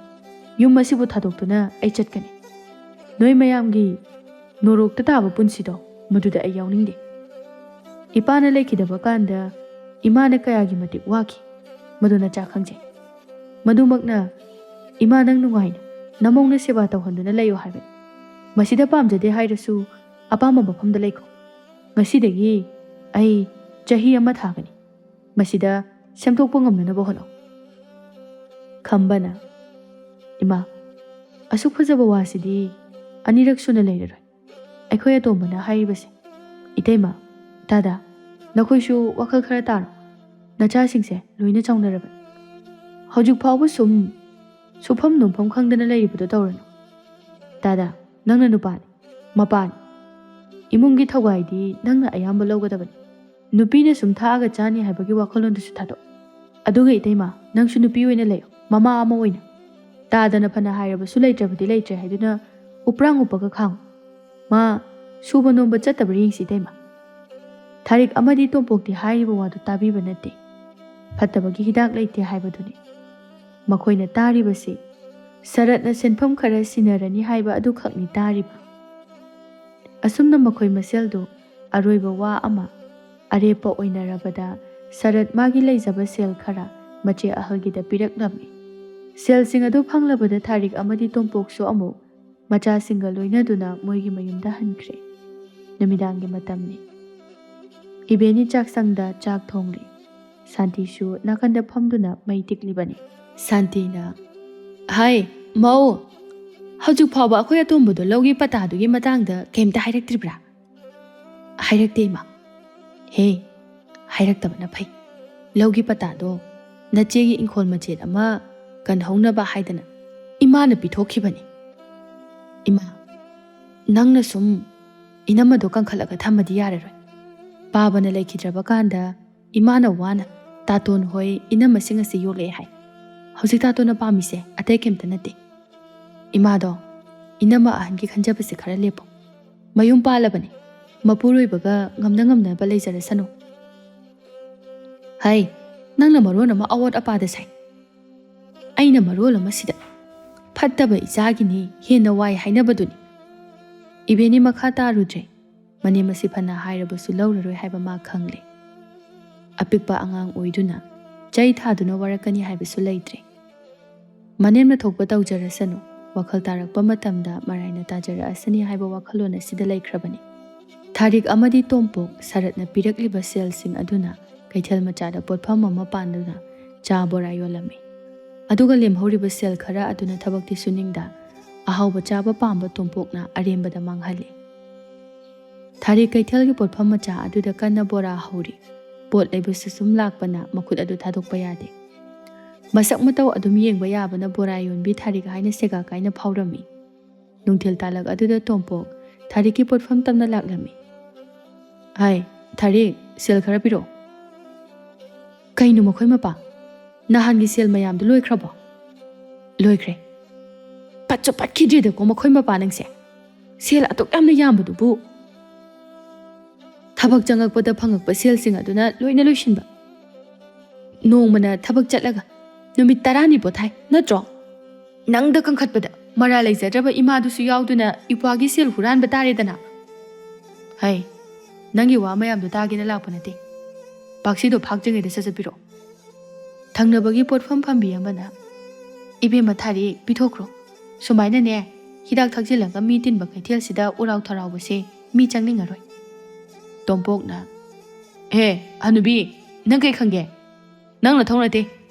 ꯌꯨꯝ ꯑꯁꯤꯕꯨ ꯊꯥꯗꯣꯛꯇꯨꯅ ꯑꯩ ꯆꯠꯀꯅꯤ꯫ ꯅꯣꯏ ꯃꯌꯥꯝꯒꯤ ꯅꯣꯔꯣꯛꯇ ꯇꯥꯕ ꯄꯨꯟꯁꯤꯗꯣ, ꯃꯗꯨꯗ ꯑꯩ ꯌꯥꯎꯅꯤꯡꯗꯦ꯫" ꯏꯄꯥꯅ ꯂꯩꯈꯤꯗꯕ ꯀꯥꯟꯗ ꯏꯃꯥꯅ ꯀꯌꯥꯒꯤ ꯃꯇꯤꯛ ꯋꯥꯈꯤ, ꯃꯗꯨ ꯅꯆꯥ ꯈꯪꯖꯩ꯫ ꯃꯗꯨꯃꯛꯅ ꯏꯃꯥ ꯅꯪ ꯅꯨꯡꯉꯥꯏꯅ ꯅꯃꯧꯅ ꯁꯦꯕꯥ ꯇꯧꯍꯟꯗꯨꯅ ꯂꯩꯌꯨ ꯍꯥꯏꯕꯅꯤ꯫ ꯃꯁꯤꯗ ꯄꯥꯝꯖꯗꯦ ꯍꯥꯏꯔꯁꯨ ꯑꯄꯥꯝꯕ ꯃꯐꯝꯗ ꯂꯩꯈꯣ꯫ ꯉꯁꯤꯗꯒꯤ ꯑꯩ ꯆꯍꯤ ꯑꯃ ꯊꯥꯒꯅꯤ꯫ ꯃꯁꯤꯗ ꯁꯦꯝꯗꯣꯛꯄ ꯉꯝꯅꯅꯕ ꯍꯣꯠꯅꯧ꯫ ꯈꯝꯕꯅ, "ꯏꯃꯥ, ꯑꯁꯨꯛ ꯐꯖꯕ ꯋꯥꯁꯤꯗꯤ ꯑꯅꯤꯔꯛ ꯁꯨꯅ ꯂꯩꯔꯔꯣꯏ꯫ ꯑꯩꯈꯣꯏ ꯑꯇꯣꯝꯕꯅ ꯍꯥꯏꯔꯤꯕꯁꯦ꯫ ꯏꯇꯩꯃ, ꯇꯥꯗ, ꯅꯈꯣꯏꯁꯨ ꯋꯥꯈꯜ ꯈꯔ ꯇꯥꯔꯣ꯫ ꯅꯆꯥꯁꯤꯡꯁꯦ ꯂꯣꯏꯅ ꯆꯥꯎꯅꯔꯕꯅꯤ꯫ ꯍꯧꯖꯤꯛ ꯐꯥꯎꯕ ꯁꯨꯝ ꯁꯨꯐꯝ ꯅꯣꯝꯐꯝ ꯈꯪꯗꯅ ꯂꯩꯔꯤꯕꯗꯣ ꯇꯧꯔꯅꯨ꯫ ꯇꯥꯗ, ꯅꯪꯅ ꯅꯨꯄꯥꯅꯤ, ꯃꯄꯥꯅꯤ꯫ ꯏꯃꯨꯡꯒꯤ ꯊꯧꯒꯥꯏꯗꯤ ꯅꯪꯅ ꯑꯌꯥꯝꯕ ꯂꯧꯒꯗꯕꯅꯤ꯫ ꯅꯨꯄꯤꯅ ꯁꯨꯝ ꯊꯥꯛꯑꯒ ꯆꯥꯅꯤ ꯍꯥꯏꯕꯒꯤ ꯋꯥꯈꯜꯂꯣꯟꯗꯨꯁꯨ ꯊꯥꯗꯣꯛ꯫ ꯑꯗꯨꯒ ꯏꯇꯩꯃ, ꯅꯪꯁꯨ ꯅꯨꯄꯤ ꯑꯣꯏꯅ ꯂꯩꯌꯨ, ꯃꯃꯥ ꯑꯃ ꯑꯣꯏꯅ꯫ ꯇꯥꯗꯅ ꯐꯅ ꯍꯥꯏꯔꯕꯁꯨ ꯂꯩꯇ꯭ꯔꯕꯗꯤ ꯂꯩꯇ꯭ꯔꯦ ꯍꯥꯏꯗꯨꯅ ꯎꯄ꯭ꯔꯥꯡ ꯎꯞꯄꯒ ꯈꯥꯡꯉꯨ꯫ ꯃꯥ ꯁꯨꯕ ꯅꯣꯝꯕ ꯆꯠꯇꯕ꯭ꯔꯥ ꯌꯦꯡꯁꯤ ꯏꯇꯩꯃ꯫" ꯊꯥꯔꯤꯛ ꯑꯃꯗꯤ ꯇꯣꯝꯄꯣꯛꯇꯤ ꯍꯥꯏꯔꯤꯕ ꯋꯥꯗꯨ ꯇꯥꯕꯤꯕ ꯅꯠꯇꯦ꯫ ꯐꯠꯇꯕꯒꯤ ꯍꯤꯗꯥꯛ ꯂꯩꯇꯦ ꯍꯥꯏꯕꯗꯨꯅꯤ꯫ ꯃꯈꯣꯏꯅ ꯇꯥꯔꯤꯕꯁꯤ ꯁꯔꯠꯅ ꯁꯦꯟꯐꯝ ꯈꯔ ꯁꯤꯟꯅꯔꯅꯤ ꯍꯥꯏꯕ ꯑꯗꯨꯈꯛꯅꯤ ꯇꯥꯔꯤꯕ꯫ ꯑꯁꯨꯝꯅ ꯃꯈꯣꯏ ꯃꯁꯦꯜꯗꯨ ꯑꯔꯣꯏꯕ ꯋꯥ ꯑꯃ ꯑꯔꯦꯞꯄ ꯑꯣꯏꯅꯔꯕꯗ ꯁꯔꯠ ꯃꯥꯒꯤ ꯂꯩꯖꯕ ꯁꯦꯜ ꯈꯔ ꯃꯆꯦ ꯑꯍꯜꯒꯤꯗ ꯄꯤꯔꯛꯂꯝꯃꯤ꯫ ꯁꯦꯜꯁꯤꯡ ꯑꯗꯨ ꯐꯪꯂꯕꯗ ꯊꯥꯔꯤꯛ ꯑꯃꯗꯤ ꯇꯣꯝꯄꯣꯛꯁꯨ ꯑꯃꯨꯛ ꯃꯆꯥꯁꯤꯡꯒ ꯂꯣꯏꯅꯗꯨꯅ ꯃꯣꯏꯒꯤ ꯃꯌꯨꯝꯗ ꯍꯟꯈ꯭ꯔꯦ꯫ ꯅꯨꯃꯤꯗꯥꯡꯒꯤ ꯃꯇꯝꯅꯤ꯫ ꯏꯕꯦꯟꯅꯤ ꯆꯥꯛꯁꯪꯗ ꯆꯥꯛ ꯊꯣꯡꯂꯤ꯫ ꯁꯥꯟꯇꯤꯁꯨ ꯅꯥꯀꯟꯗ ꯐꯝꯗꯨꯅ ꯃꯩ ꯇꯤꯛꯂꯤꯕꯅꯤ꯫ ꯁꯥꯟꯇꯤꯅ, "ꯍꯥꯏ, ꯃꯧ, ꯍꯧꯖꯤꯛ ꯐꯥꯎꯕ ꯑꯩꯈꯣꯏ ꯑꯇꯣꯝꯕꯗꯣ ꯂꯧꯒꯤ ꯄꯇꯥꯗꯨꯒꯤ ꯃꯇꯥꯡꯗ ꯀꯩꯝꯇ ꯍꯥꯏꯔꯛꯇ꯭ꯔꯤꯕ꯭ꯔꯥ?" "ꯍꯥꯏꯔꯛꯇꯦ, ꯏꯃꯥ꯫ ꯍꯦ, ꯍꯥꯏꯔꯛꯇꯕꯅ ꯐꯩ꯫ ꯂꯧꯒꯤ ꯄꯇꯥꯗꯣ ꯅꯆꯦꯒꯤ ꯏꯪꯈꯣꯜ ꯃꯆꯦꯠ ꯑꯃ ꯀꯟꯍꯧꯅꯕ ꯍꯥꯏꯗꯅ ꯏꯃꯥꯅ ꯄꯤꯊꯣꯛꯈꯤꯕꯅꯤ꯫" "ꯏꯃꯥ, ꯅꯪꯅ ꯁꯨꯝ ꯏꯅꯝꯃꯗꯣ ꯀꯟꯈꯠꯂꯒ ꯊꯝꯃꯗꯤ ꯌꯥꯔꯔꯣꯏ꯫ ꯄꯥꯕꯅ ꯂꯩꯈꯤꯗ꯭ꯔꯕ ꯀꯥꯟꯗ ꯏꯃꯥꯅ ꯋꯥꯅ ꯇꯥꯇꯣꯟ ꯍꯣꯏ ꯏꯅꯝꯃꯁꯤꯡ ꯑꯁꯤ ꯌꯣꯛꯂꯛꯑꯦ ꯍꯥꯏ꯫ ꯍꯧꯖꯤꯛ ꯇꯥꯇꯣꯟꯅ ꯄꯥꯝꯃꯤꯁꯦ ꯑꯇꯩ ꯀꯩꯝꯇ ꯅꯠꯇꯦ꯫ ꯏꯃꯥꯗꯣ ꯏꯅꯝꯃ ꯑꯍꯟꯒꯤ ꯈꯟꯖꯕꯁꯦ ꯈꯔ ꯂꯦꯞꯄꯣ꯫ ꯃꯌꯨꯝ ꯄꯥꯜꯂꯕꯅꯤ꯫ ꯃꯄꯨꯔꯣꯏꯕꯒ ꯉꯝꯅ ꯉꯝꯅꯕ ꯂꯩꯖꯔꯁꯅꯨ꯫ ꯍꯩ, ꯅꯪꯅ ꯃꯔꯣꯟ ꯑꯃ ꯑꯋꯣꯠ ꯑꯄꯥꯗ ꯁꯥꯏ꯫ ꯑꯩꯅ ꯃꯔꯣꯜ ꯑꯃ ꯁꯤꯗ꯫ ꯐꯠꯇꯕ ꯏꯆꯥꯒꯤꯅꯤ, ꯍꯦꯟꯅ ꯋꯥꯏ ꯍꯥꯏꯅꯕꯗꯨꯅꯤ꯫ ꯏꯕꯦꯟꯅꯤ ꯃꯈꯥ ꯇꯥꯔꯨꯗ꯭ꯔꯦ꯫ ꯃꯅꯦꯝ ꯑꯁꯤ ꯐꯅ ꯍꯥꯏꯔꯕꯁꯨ ꯂꯧꯔꯔꯣꯏ ꯍꯥꯏꯕ ꯃꯥ ꯈꯪꯂꯦ꯫ ꯑꯄꯤꯛꯄ ꯑꯉꯥꯡ ꯑꯣꯏꯗꯨꯅ ꯆꯩ ꯊꯥꯗꯨꯅ ꯋꯥꯔꯛꯀꯅꯤ ꯍꯥꯏꯕꯁꯨ ꯂꯩꯇ꯭ꯔꯦ꯫ ꯃꯅꯦꯝꯅ ꯊꯣꯛꯄ ꯇꯧꯖꯔꯁꯅꯨ, ꯋꯥꯈꯜ ꯇꯥꯔꯛꯄ ꯃꯇꯝꯗ ꯃꯔꯥꯏꯅ ꯇꯥꯖꯔꯛꯑꯁꯅꯤ ꯍꯥꯏꯕ ꯋꯥꯈꯜꯂꯣꯟ ꯑꯁꯤꯗ ꯂꯩꯈ꯭ꯔꯕꯅꯤ꯫ ꯊꯥꯔꯤꯛ ꯑꯃꯗꯤ ꯇꯣꯝꯄꯣꯛ ꯁꯔꯠꯅ ꯄꯤꯔꯛꯂꯤꯕ ꯁꯦꯜꯁꯤꯡ ꯑꯗꯨꯅ ꯀꯩꯊꯦꯜ ꯃꯆꯥꯗ ꯄꯣꯠꯐꯝ ꯑꯃ ꯄꯥꯟꯗꯨꯅ ꯆꯥ ꯕꯣꯔꯥ ꯌꯣꯜꯂꯝꯃꯤ꯫ ꯑꯗꯨꯒ ꯂꯦꯝꯍꯧꯔꯤꯕ ꯁꯦꯜ ꯈꯔ ꯑꯗꯨꯅ ꯊꯕꯛꯇꯤ ꯁꯨꯅꯤꯡꯗ ꯑꯍꯥꯎꯕ ꯆꯥꯕ ꯄꯥꯝꯕ ꯇꯣꯝꯄꯣꯛꯅ ꯑꯔꯦꯝꯕꯗ ꯃꯥꯡꯍꯜꯂꯤ꯫ ꯊꯥꯔꯤꯛ ꯀꯩꯊꯦꯜꯒꯤ ꯄꯣꯠꯐꯝ ꯃꯆꯥ ꯑꯗꯨꯗ ꯀꯟꯅ ꯕꯣꯔꯥ ꯍꯧꯔꯤ꯫ ꯄꯣꯠ ꯂꯩꯕꯁꯨ ꯁꯨꯝ ꯂꯥꯛꯄꯅ ꯃꯈꯨꯠ ꯑꯗꯨ ꯊꯥꯗꯣꯛꯄ ꯌꯥꯗꯦ꯫ ꯃꯁꯛ ꯃꯇꯧ ꯑꯗꯨꯝ ꯌꯦꯡꯕ ꯌꯥꯕꯅ ꯕꯣꯔꯥ ꯌꯣꯟꯕꯤ ꯊꯥꯔꯤꯛ ꯍꯥꯏꯅ ꯁꯦꯒꯥ ꯀꯥꯏꯅ ꯐꯥꯎꯔꯝꯃꯤ꯫ ꯅꯨꯡꯊꯤꯜ ꯇꯥꯂꯛ ꯑꯗꯨꯗ ꯇꯣꯝꯄꯣꯛ ꯊꯥꯔꯤꯛꯀꯤ ꯄꯣꯠꯐꯝ ꯇꯝꯅ ꯂꯥꯛꯂꯝꯃꯤ꯫ "ꯍꯥꯏ, ꯊꯥꯔꯤꯛ, ꯁꯦꯜ ꯈꯔ ꯄꯤꯔꯛꯑꯣ꯫" "ꯀꯩꯅꯣ ꯃꯈꯣꯏ ꯃꯄꯥ? ꯅꯍꯥꯟꯒꯤ ꯁꯦꯜ ꯃꯌꯥꯝꯗꯨ ꯂꯣꯏꯈ꯭ꯔꯕꯣ?" "ꯂꯣꯏꯈ꯭ꯔꯦ꯫" "ꯄꯠꯁꯨ ꯄꯠꯈꯤꯗ꯭ꯔꯤꯗꯀꯣ ꯃꯈꯣꯏ ꯃꯄꯥ ꯅꯪꯁꯦ꯫ ꯁꯦꯜ ꯑꯗꯨꯛ ꯌꯥꯝꯅ ꯌꯥꯝꯕꯗꯨꯕꯨ?" "ꯊꯕꯛ ꯆꯪꯉꯛꯄꯗ ꯐꯪꯉꯛꯄ ꯁꯦꯜꯁꯤꯡ ꯑꯗꯨꯅ ꯂꯣꯏꯅ ꯂꯣꯏꯁꯤꯟꯕ꯫ ꯅꯣꯡꯃꯅ ꯊꯕꯛ ꯆꯠꯂꯒ ꯅꯨꯃꯤꯠ ꯇꯔꯥꯅꯤ ꯄꯣꯊꯥꯏ, ꯅꯠꯇ꯭ꯔꯣ? ꯅꯪꯗ ꯀꯟꯈꯠꯄꯗ ꯃꯔꯥ ꯂꯩꯖꯗ꯭ꯔꯕ ꯏꯃꯥꯗꯨꯁꯨ ꯌꯥꯎꯗꯨꯅ ꯏꯄ꯭ꯋꯥꯒꯤ ꯁꯦꯜ ꯍꯨꯔꯥꯟꯕ ꯇꯥꯔꯦꯗꯅ꯫ ꯍꯩ, ꯅꯪꯒꯤ ꯋꯥ ꯃꯌꯥꯝꯗꯣ ꯇꯥꯒꯦꯅ ꯂꯥꯛꯄ ꯅꯠꯇꯦ꯫ ꯄꯥꯛꯁꯤꯗꯣ ꯐꯥꯛꯇ꯭ꯔꯤꯉꯩꯗ ꯁꯠ ꯁꯠ ꯄꯤꯔꯛꯑꯣ꯫" ꯊꯪꯅꯕꯒꯤ ꯄꯣꯠꯐꯝ ꯐꯝꯕꯤ ꯑꯃꯅ, "ꯏꯕꯦꯝꯃ ꯊꯥꯔꯤ, ꯄꯤꯊꯣꯛꯈ꯭ꯔꯣ꯫ ꯁꯨꯃꯥꯏꯅꯅꯦ, ꯍꯤꯗꯥꯛ ꯊꯛꯆꯤꯜꯂꯒ ꯃꯤ ꯇꯤꯟꯕ ꯀꯩꯊꯦꯜꯁꯤꯗ ꯎꯔꯥꯎ ꯊꯔꯥꯎꯕꯁꯦ ꯃꯤ ꯆꯪꯅꯤꯡꯉꯔꯣꯏ꯫" ꯇꯣꯝꯄꯣꯛꯅ, "ꯍꯦ, ꯍꯅꯨꯕꯤ, ꯅꯪ ꯀꯩ ꯈꯪꯒꯦ? ꯅꯪ ꯅꯊꯧ ꯅꯠꯇꯦ꯫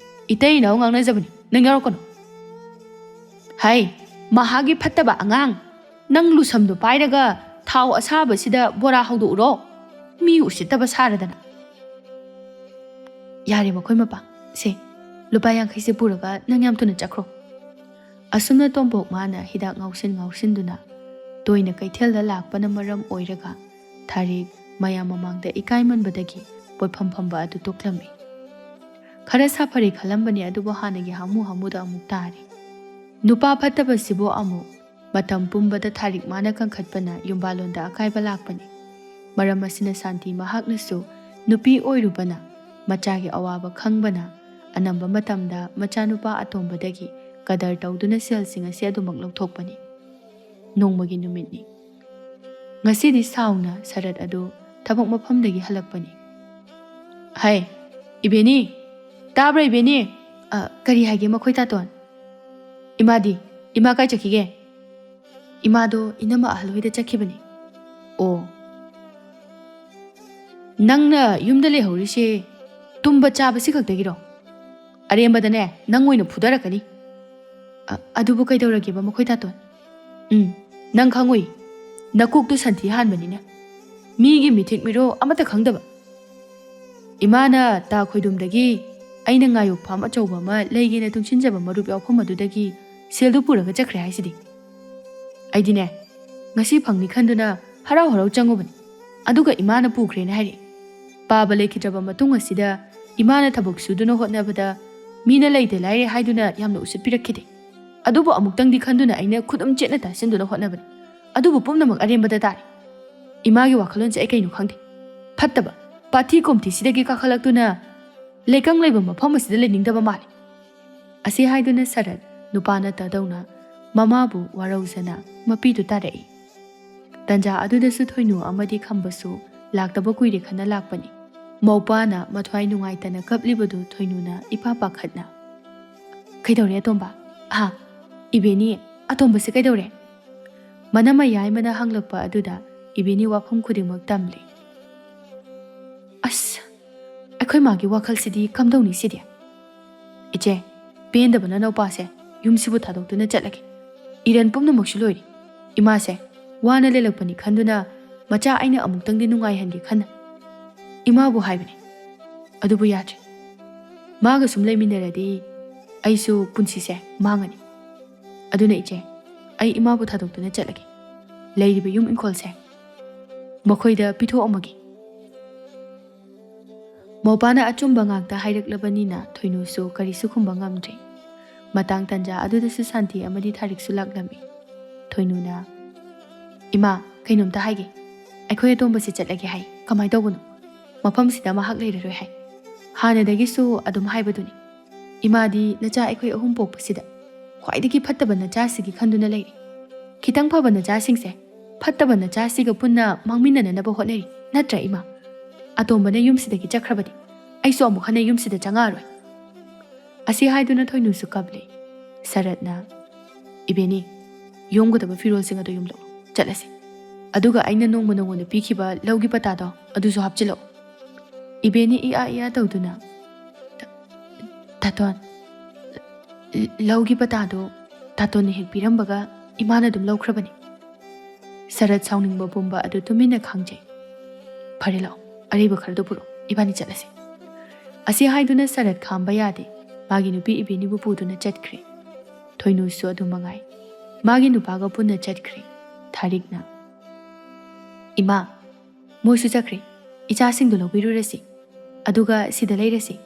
ꯏꯇꯩ ꯏꯅꯥꯎ ꯉꯥꯡꯅꯖꯕꯅꯤ, ꯅꯪ ꯌꯥꯎꯔꯛꯀꯅꯨ꯫" "ꯍꯥꯏ, ꯃꯍꯥꯛꯀꯤ ꯐꯠꯇꯕ ꯑꯉꯥꯡ, ꯅꯪ ꯂꯨꯁꯝꯗꯣ ꯄꯥꯏꯔꯒ ꯊꯥꯎ ꯑꯁꯥꯕꯁꯤꯗ ꯕꯣꯔꯥ ꯍꯧꯗꯣꯛꯎꯔꯣ? ꯃꯤ ꯎꯁꯤꯠꯇꯕ ꯁꯥꯔꯗꯅ꯫" "ꯌꯥꯔꯦ ꯃꯈꯣꯏ ꯃꯄꯥ, ꯁꯦ, ꯂꯨꯄꯥ ꯌꯥꯡꯈꯩꯁꯦ ꯄꯨꯔꯒ ꯅꯪ ꯌꯥꯝ ꯊꯨꯅ ꯆꯠꯈ꯭ꯔꯣ꯫" ꯑꯁꯨꯝꯅ ꯇꯣꯝꯄꯣꯛ ꯃꯥꯅ ꯍꯤꯗꯥꯛ ꯉꯥꯎꯁꯤꯟ ꯉꯥꯎꯁꯤꯟꯗꯨꯅ ꯇꯣꯏꯅ ꯀꯩꯊꯦꯜꯗ ꯂꯥꯛꯄꯅ ꯃꯔꯝ ꯑꯣꯏꯔꯒ ꯊꯥꯔꯤꯛ ꯃꯌꯥꯝ ꯃꯃꯥꯡꯗ ꯏꯀꯥꯏꯃꯟꯕꯗꯒꯤ ꯄꯣꯠꯐꯝ ꯐꯝꯕ ꯑꯗꯨ ꯇꯣꯛꯂꯝꯃꯤ꯫ ꯈꯔ ꯁꯥꯐꯔꯦ ꯈꯜꯂꯝꯕꯅꯤ, ꯑꯗꯨꯕꯨ ꯍꯥꯟꯅꯒꯤ ꯍꯥꯃꯨ ꯍꯥꯃꯨꯗ ꯑꯃꯨꯛ ꯇꯥꯔꯦ꯫ ꯅꯨꯄꯥ ꯐꯠꯇꯕꯁꯤꯕꯨ ꯑꯃꯨꯛ ꯃꯇꯝ ꯄꯨꯝꯕꯗ ꯊꯥꯔꯤꯛ ꯃꯥꯅ ꯀꯟꯈꯠꯄꯅ ꯌꯨꯝꯕꯥꯂꯣꯟꯗ ꯑꯀꯥꯏꯕ ꯂꯥꯛꯄꯅꯤ꯫ ꯃꯔꯝ ꯑꯁꯤꯅ ꯁꯥꯟꯇꯤ ꯃꯍꯥꯛꯅꯁꯨ ꯅꯨꯄꯤ ꯑꯣꯏꯔꯨꯕꯅ ꯃꯆꯥꯒꯤ ꯑꯋꯥꯕ ꯈꯪꯕꯅ ꯑꯅꯝꯕ ꯃꯇꯝꯗ ꯃꯆꯥꯅꯨꯄꯥ ꯑꯇꯣꯝꯕꯗꯒꯤ ꯀꯗꯔ ꯇꯧꯗꯨꯅ ꯁꯦꯜꯁꯤꯡ ꯑꯁꯤ ꯑꯗꯨꯃꯛ ꯂꯧꯊꯣꯛꯄꯅꯤ꯫ ꯅꯣꯡꯃꯒꯤ ꯅꯨꯃꯤꯠꯅꯤ꯫ ꯉꯁꯤꯗꯤ ꯁꯥꯎꯅ ꯁꯔꯠ ꯑꯗꯨ ꯊꯕꯛ ꯃꯐꯝꯗꯒꯤ ꯍꯜꯂꯛꯄꯅꯤ꯫ "ꯍꯩ, ꯏꯕꯦꯅꯤ! ꯇꯥꯕ꯭ꯔꯥ, ꯏꯕꯦꯅꯤ?" "ꯑ, ꯀꯔꯤ ꯍꯥꯏꯒꯦ ꯃꯈꯣꯏ ꯇꯥꯇꯣꯟ?" "ꯏꯃꯥꯗꯤ? ꯏꯃꯥ ꯀꯥꯏ ꯆꯠꯈꯤꯒꯦ?" "ꯏꯃꯥꯗꯣ ꯏꯅꯝꯃ ꯑꯍꯜ ꯍꯣꯏꯗ ꯆꯠꯈꯤꯕꯅꯤ꯫" "ꯑꯣ, ꯅꯪꯅ ꯌꯨꯝꯗ ꯂꯩꯍꯧꯔꯤꯁꯦ ꯇꯨꯝꯕ ꯆꯥꯕꯁꯤ ꯈꯛꯇꯒꯤꯔꯣ? ꯑꯔꯦꯝꯕꯗꯅꯦ, ꯅꯪ ꯑꯣꯏꯅ ꯐꯨꯗꯔꯛꯀꯅꯤ꯫" "ꯑ-, ꯑꯗꯨꯕꯨ ꯀꯩꯗꯧꯔꯒꯦꯕ ꯃꯈꯣꯏ ꯇꯥꯇꯣꯟ?" "ꯎꯝ, ꯅꯪ ꯈꯪꯉꯨꯏ꯫ ꯅꯀꯣꯛꯇꯨ ꯁꯟꯊꯤ ꯍꯥꯟꯕꯅꯤꯅ꯫ ꯃꯤꯒꯤ ꯃꯤꯊꯤꯛ ꯃꯤꯔꯣ ꯑꯃꯠꯇ ꯈꯪꯗꯕ꯫ ꯏꯃꯥꯅ ꯇꯥ ꯈꯣꯏꯗꯨꯝꯗꯒꯤ ꯑꯩꯅ ꯉꯥꯌꯣꯛ ꯐꯥꯝ ꯑꯆꯧꯕ ꯑꯃ ꯂꯩꯒꯦꯅ ꯇꯨꯡꯁꯤꯟꯖꯕ ꯃꯔꯨꯞ ꯌꯥꯎꯐꯝ ꯑꯗꯨꯗꯒꯤ ꯁꯦꯜꯗꯨ ꯄꯨꯔꯒ ꯆꯠꯈ꯭ꯔꯦ ꯍꯥꯏꯁꯤꯗꯤ꯫ ꯑꯩꯗꯤꯅꯦ, ꯉꯁꯤ ꯐꯪꯅꯤ ꯈꯟꯗꯨꯅ ꯍꯔꯥꯎ ꯍꯔꯥꯎ ꯆꯪꯉꯨꯕꯅꯤ꯫ ꯑꯗꯨꯒ ꯏꯃꯥꯅ ꯄꯨꯈ꯭ꯔꯦꯅ ꯍꯥꯏꯔꯛꯏ꯫ ꯄꯥꯕ ꯂꯩꯈꯤꯗ꯭ꯔꯕ ꯃꯇꯨꯡ ꯑꯁꯤꯗ ꯏꯃꯥꯅ ꯊꯕꯛ ꯁꯨꯗꯨꯅ ꯍꯣꯠꯅꯕꯗ ꯃꯤꯅ ꯂꯩꯇ ꯂꯥꯏꯔꯦ ꯍꯥꯏꯗꯨꯅ ꯌꯥꯝꯅ ꯎꯁꯤꯠꯄꯤꯔꯛꯈꯤꯗꯦ꯫ ꯑꯗꯨꯕꯨ ꯑꯃꯨꯛꯇꯪꯗꯤ ꯈꯟꯗꯨꯅ ꯑꯩꯅ ꯈꯨꯗꯨꯝ ꯆꯦꯠꯅ ꯇꯥꯁꯤꯟꯗꯨꯅ ꯍꯣꯠꯅꯕꯅꯤ꯫ ꯑꯗꯨꯕꯨ ꯄꯨꯝꯅꯃꯛ ꯑꯔꯦꯝꯕꯗ ꯇꯥꯔꯦ꯫ ꯏꯃꯥꯒꯤ ꯋꯥꯈꯜꯂꯣꯟꯁꯦ ꯑꯩ ꯀꯩꯅꯣ ꯈꯪꯗꯦ꯫ ꯐꯠꯇꯕ, ꯄꯥꯊꯤ ꯀꯣꯝꯊꯤꯁꯤꯗꯒꯤ ꯀꯥꯈꯠꯂꯛꯇꯨꯅ ꯂꯩꯀꯪ ꯂꯩꯕ ꯃꯐꯝ ꯑꯁꯤꯗ ꯂꯩꯅꯤꯡꯗꯕ ꯃꯥꯜꯂꯦ꯫" ꯑꯁꯤ ꯍꯥꯏꯗꯨꯅ ꯁꯔꯠ ꯅꯨꯄꯥ ꯅꯠꯇꯗꯧꯅ ꯃꯃꯥꯕꯨ ꯋꯥꯔꯧꯖꯅ ꯃꯄꯤꯗꯨ ꯇꯥꯔꯛꯏ꯫ ꯇꯟꯖꯥ ꯑꯗꯨꯗꯁꯨ ꯊꯣꯏꯅꯨ ꯑꯃꯗꯤ ꯈꯝꯕꯁꯨ ꯂꯥꯛꯇꯕ ꯀꯨꯏꯔꯦ ꯈꯟꯅ ꯂꯥꯛꯄꯅꯤ꯫ ꯃꯧꯄꯥꯅ ꯃꯊ꯭ꯋꯥꯏ ꯅꯨꯡꯉꯥꯏꯇꯅ ꯀꯞꯂꯤꯕꯗꯨ ꯊꯣꯏꯅꯨꯅ ꯏꯄꯥ ꯄꯥꯈꯠꯅ, "ꯀꯩꯗꯧꯔꯦ ꯑꯇꯣꯝꯕ?" "ꯑꯍꯥ, ꯏꯕꯦꯅꯤ, ꯑꯇꯣꯝꯕꯁꯦ ꯀꯩꯗꯧꯔꯦ?" ꯃꯅꯝꯃ ꯌꯥꯏꯃꯅ ꯍꯪꯂꯛꯄ ꯑꯗꯨꯗ ꯏꯕꯦꯅꯤ ꯋꯥꯐꯝ ꯈꯨꯗꯤꯡꯃꯛ ꯇꯝꯂꯦ꯫ "ꯑꯁ, ꯑꯩꯈꯣꯏ ꯃꯥꯒꯤ ꯋꯥꯈꯜꯁꯤꯗꯤ ꯀꯝꯗꯧꯅꯤ ꯁꯤꯗꯤ? ꯏꯆꯦ, ꯄꯦꯟꯗꯕꯅ ꯅꯧꯄꯥꯁꯦ ꯌꯨꯝꯁꯤꯕꯨ ꯊꯥꯗꯣꯛꯇꯨꯅ ꯆꯠꯂꯒꯦ꯫ ꯏꯔꯟ ꯄꯨꯝꯅꯃꯛꯁꯨ ꯂꯣꯏꯔꯦ꯫ ꯏꯃꯥꯁꯦ ꯋꯥꯅ ꯂꯦꯜꯂꯛꯄꯅꯤ ꯈꯟꯗꯨꯅ ꯃꯆꯥ ꯑꯩꯅ ꯑꯃꯨꯛꯇꯪꯗꯤ ꯅꯨꯡꯉꯥꯏꯍꯟꯒꯦ ꯈꯟꯅ ꯏꯃꯥꯕꯨ ꯍꯥꯏꯕꯅꯤ꯫ ꯑꯗꯨꯕꯨ ꯌꯥꯗ꯭ꯔꯦ꯫ ꯃꯥꯒ ꯁꯨꯝ ꯂꯩꯃꯤꯟꯅꯔꯗꯤ ꯑꯩꯁꯨ ꯄꯨꯟꯁꯤꯁꯦ ꯃꯥꯡꯉꯅꯤ꯫ ꯑꯗꯨꯅ ꯏꯆꯦ, ꯑꯩ ꯏꯃꯥꯕꯨ ꯊꯥꯗꯣꯛꯇꯨꯅ ꯆꯠꯂꯒꯦ꯫ ꯂꯩꯔꯤꯕ ꯌꯨꯝ ꯏꯪꯈꯣꯜꯁꯦ ꯃꯈꯣꯏꯗ ꯄꯤꯊꯣꯛꯑꯝꯃꯒꯦ꯫" ꯃꯧꯄꯥꯅ ꯑꯆꯨꯝꯕ ꯉꯥꯛꯇ ꯍꯥꯏꯔꯛꯂꯕꯅꯤꯅ ꯊꯣꯏꯅꯨꯁꯨ ꯀꯔꯤꯁꯨ ꯈꯨꯝꯕ ꯉꯝꯗ꯭ꯔꯦ꯫ ꯃꯇꯥꯡ ꯇꯟꯖꯥ ꯑꯗꯨꯗꯁꯨ ꯁꯥꯟꯇꯤ ꯑꯃꯗꯤ ꯊꯥꯔꯤꯛꯁꯨ ꯂꯥꯛꯂꯝꯃꯤ꯫ ꯊꯣꯏꯅꯨꯅ, "ꯏꯃꯥ, ꯀꯩꯅꯣꯝꯇ ꯍꯥꯏꯒꯦ꯫" "ꯑꯩꯈꯣꯏ ꯑꯇꯣꯝꯕꯁꯤ ꯆꯠꯂꯒꯦ ꯍꯥꯏ꯫ ꯀꯃꯥꯏꯅ ꯇꯧꯕꯅꯣ? ꯃꯐꯝꯁꯤꯗ ꯃꯍꯥꯛ ꯂꯩꯔꯔꯣꯏ ꯍꯥꯏ꯫ ꯍꯥꯟꯅꯗꯒꯤꯁꯨ ꯑꯗꯨꯝ ꯍꯥꯏꯕꯗꯨꯅꯤ꯫ ꯏꯃꯥꯗꯤ ꯅꯆꯥ ꯑꯩꯈꯣꯏ ꯑꯍꯨꯝ ꯄꯣꯛꯄꯁꯤꯗ ꯈ꯭ꯋꯥꯏꯗꯒꯤ ꯐꯠꯇꯕ ꯅꯆꯥꯁꯤꯒꯤ ꯈꯟꯗꯨꯅ ꯂꯩꯔꯤ꯫ ꯈꯤꯇꯪ ꯐꯕ ꯅꯆꯥꯁꯤꯡꯁꯦ ꯐꯠꯇꯕ ꯅꯆꯥꯁꯤꯒ ꯄꯨꯟꯅ ꯃꯥꯡꯃꯤꯟꯅꯅꯅꯕ ꯍꯣꯠꯅꯔꯤ꯫ ꯅꯠꯇ꯭ꯔ ꯏꯃꯥ? ꯑꯇꯣꯝꯕꯅ ꯌꯨꯝꯁꯤꯗꯒꯤ ꯆꯠꯈ꯭ꯔꯕꯗꯤ ꯑꯩꯁꯨ ꯑꯃꯨꯛ ꯍꯟꯅ ꯌꯨꯝꯁꯤꯗ ꯆꯪꯉꯛꯑꯔꯣꯏ"꯫ ꯑꯁꯤ ꯍꯥꯏꯗꯨꯅ ꯊꯣꯏꯅꯨꯁꯨ ꯀꯞꯂꯦ꯫ ꯁꯔꯠꯅ, "ꯏꯕꯦꯅꯤ, ꯌꯣꯝꯒꯗꯕ ꯐꯤꯔꯣꯜꯁꯤꯡ ꯑꯗꯨ ꯌꯨꯝꯂꯛꯎ, ꯆꯠꯂꯁꯤ꯫ ꯑꯗꯨꯒ ꯑꯩꯅ ꯅꯣꯡꯃ ꯅꯉꯣꯟꯗ ꯄꯤꯈꯤꯕ ꯂꯧꯒꯤ ꯄꯇꯥꯗꯣ ꯑꯗꯨꯁꯨ ꯍꯥꯞꯆꯤꯜꯂꯛꯎ"꯫ ꯏꯕꯦꯅꯤ ꯏꯌꯥ ꯏꯌꯥ ꯇꯧꯗꯨꯅ, "ꯇꯥ-, ꯇꯥꯇꯣꯟ, ꯂꯧꯒꯤ ꯄꯇꯥꯗꯣ ꯇꯥꯇꯣꯟꯅ ꯍꯦꯛ ꯄꯤꯔꯝꯕꯒ ꯏꯃꯥꯅ ꯑꯗꯨꯝ ꯂꯧꯈ꯭ꯔꯕꯅꯤ"꯫ ꯁꯔꯠ ꯁꯥꯎꯅꯤꯡꯕ ꯄꯨꯝꯕ ꯑꯗꯨ ꯇꯨꯃꯤꯟꯅ ꯈꯥꯡꯖꯩ꯫ "ꯐꯔꯦ, ꯂꯥꯛꯑꯣ, ꯑꯔꯩꯕ ꯈꯔꯗꯣ ꯄꯨꯔꯛꯑꯣ, ꯏꯕꯥꯅꯤ ꯆꯠꯂꯁꯤ"꯫ ꯑꯁꯤ ꯍꯥꯏꯗꯨꯅ ꯁꯔꯠ ꯈꯥꯝꯕ ꯌꯥꯗꯦ꯫ ꯃꯥꯒꯤ ꯅꯨꯄꯤ ꯏꯕꯦꯅꯤꯕꯨ ꯄꯨꯗꯨꯅ ꯆꯠꯈ꯭ꯔꯦ꯫ ꯊꯣꯏꯅꯨꯁꯨ ꯑꯗꯨ ꯃꯉꯥꯏ꯫ ꯃꯥꯒꯤ ꯅꯨꯄꯥꯒ ꯄꯨꯟꯅ ꯆꯠꯈ꯭ꯔꯦ꯫ ꯊꯥꯔꯤꯛꯅ, "ꯏꯃꯥ, ꯃꯣꯏꯁꯨ ꯆꯠꯈ꯭ꯔꯦ꯫ ꯏꯆꯥꯁꯤꯡꯗꯨ ꯂꯧꯕꯤꯔꯨꯔꯁꯤ꯫ ꯑꯗꯨꯒ ꯁꯤꯗ ꯂꯩꯔꯁꯤ"꯫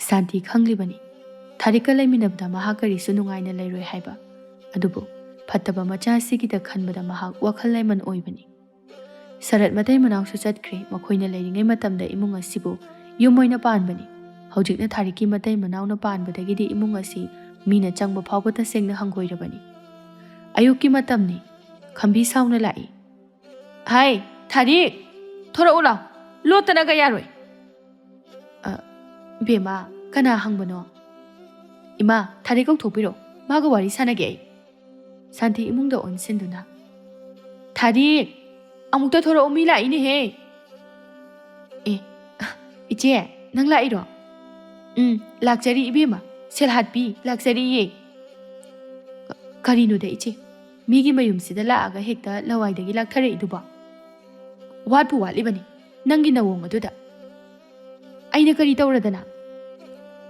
ꯁꯥꯟꯇꯤ ꯈꯪꯂꯤꯕꯅꯤ꯫ ꯊꯥꯔꯤꯛꯀ ꯂꯩꯃꯤꯟꯅꯕꯗ ꯃꯍꯥꯛ ꯀꯔꯤꯁꯨ ꯅꯨꯡꯉꯥꯏꯅ ꯂꯩꯔꯣꯏ ꯍꯥꯏꯕ꯫ ꯑꯗꯨꯕꯨ ꯐꯠꯇꯕ ꯃꯆꯥ ꯑꯁꯤꯒꯤꯗ ꯈꯟꯕꯗ ꯃꯍꯥꯛ ꯋꯥꯈꯜ ꯂꯩꯃꯟ ꯑꯣꯏꯕꯅꯤ꯫ ꯁꯔꯠ ꯃꯇꯩ ꯃꯅꯥꯎꯁꯨ ꯆꯠꯈ꯭ꯔꯦ꯫ ꯃꯈꯣꯏꯅ ꯂꯩꯔꯤꯉꯩ ꯃꯇꯝꯗ ꯏꯃꯨꯡ ꯑꯁꯤꯕꯨ ꯌꯨꯝ ꯑꯣꯏꯅ ꯄꯥꯟꯕꯅꯤ꯫ ꯍꯧꯖꯤꯛꯅ ꯊꯥꯔꯤꯛꯀꯤ ꯃꯇꯩ ꯃꯅꯥꯎꯅ ꯄꯥꯟꯕꯗꯒꯤꯗꯤ ꯏꯃꯨꯡ ꯑꯁꯤ ꯃꯤꯅ ꯆꯪꯕ ꯐꯥꯎꯕ ꯇꯁꯦꯡꯅ ꯍꯪꯒꯣꯏꯔꯕꯅꯤ꯫ ꯑꯌꯨꯛꯀꯤ ꯃꯇꯝꯅꯤ꯫ ꯈꯝꯕꯤ ꯁꯥꯎꯅ ꯂꯥꯛꯏ꯫ "ꯍꯥꯏ, ꯊꯥꯔꯤꯛ! ꯊꯣꯔꯛꯎ ꯂꯥꯎ꯫ ꯂꯣꯠꯇꯅꯒ ꯌꯥꯔꯣꯏ"꯫ "ꯑ, ꯕꯦꯝꯃ, ꯀꯅꯥ ꯍꯪꯕꯅꯣ?" "ꯏꯃꯥ, ꯊꯥꯔꯤꯛ ꯀꯧꯊꯣꯛꯄꯤꯔꯣ꯫ ꯃꯥꯒ ꯋꯥꯔꯤ ꯁꯥꯟꯅꯒꯦ ꯑꯩ"꯫ ꯁꯥꯟꯇꯤ ꯏꯃꯨꯡꯗ ꯑꯣꯟꯁꯤꯟꯗꯨꯅ, "ꯊꯥꯔꯤꯛ! ꯑꯃꯨꯛꯇ ꯊꯣꯔꯛꯎ, ꯃꯤ ꯂꯥꯛꯏꯅꯦꯍꯦ"꯫ "ꯑꯦ, ꯏꯆꯦ, ꯅꯪ ꯂꯥꯛꯏꯔꯣ?" "ꯎꯝ, ꯂꯥꯛꯆꯔꯤ ꯏꯕꯦꯝꯃ, ꯁꯦꯜꯍꯥꯠꯄꯤ, ꯂꯥꯛꯆꯔꯤꯌꯦ"꯫ "ꯀ-, ꯀꯔꯤꯅꯣꯗ ꯏꯆꯦ, ꯃꯤꯒꯤ ꯃꯌꯨꯝꯁꯤꯗ ꯂꯥꯛꯑꯒ ꯍꯦꯛꯇ ꯂꯋꯥꯏꯗꯒꯤ ꯂꯥꯛꯊꯔꯛꯏꯗꯨꯕꯣ? ꯋꯥꯠꯄꯨ ꯋꯥꯠꯂꯤꯕꯅꯤ ꯅꯪꯒꯤ ꯅꯋꯣꯡ ꯑꯗꯨꯗ꯫ ꯑꯩꯅ ꯀꯔꯤ ꯇꯧꯔꯗꯅ?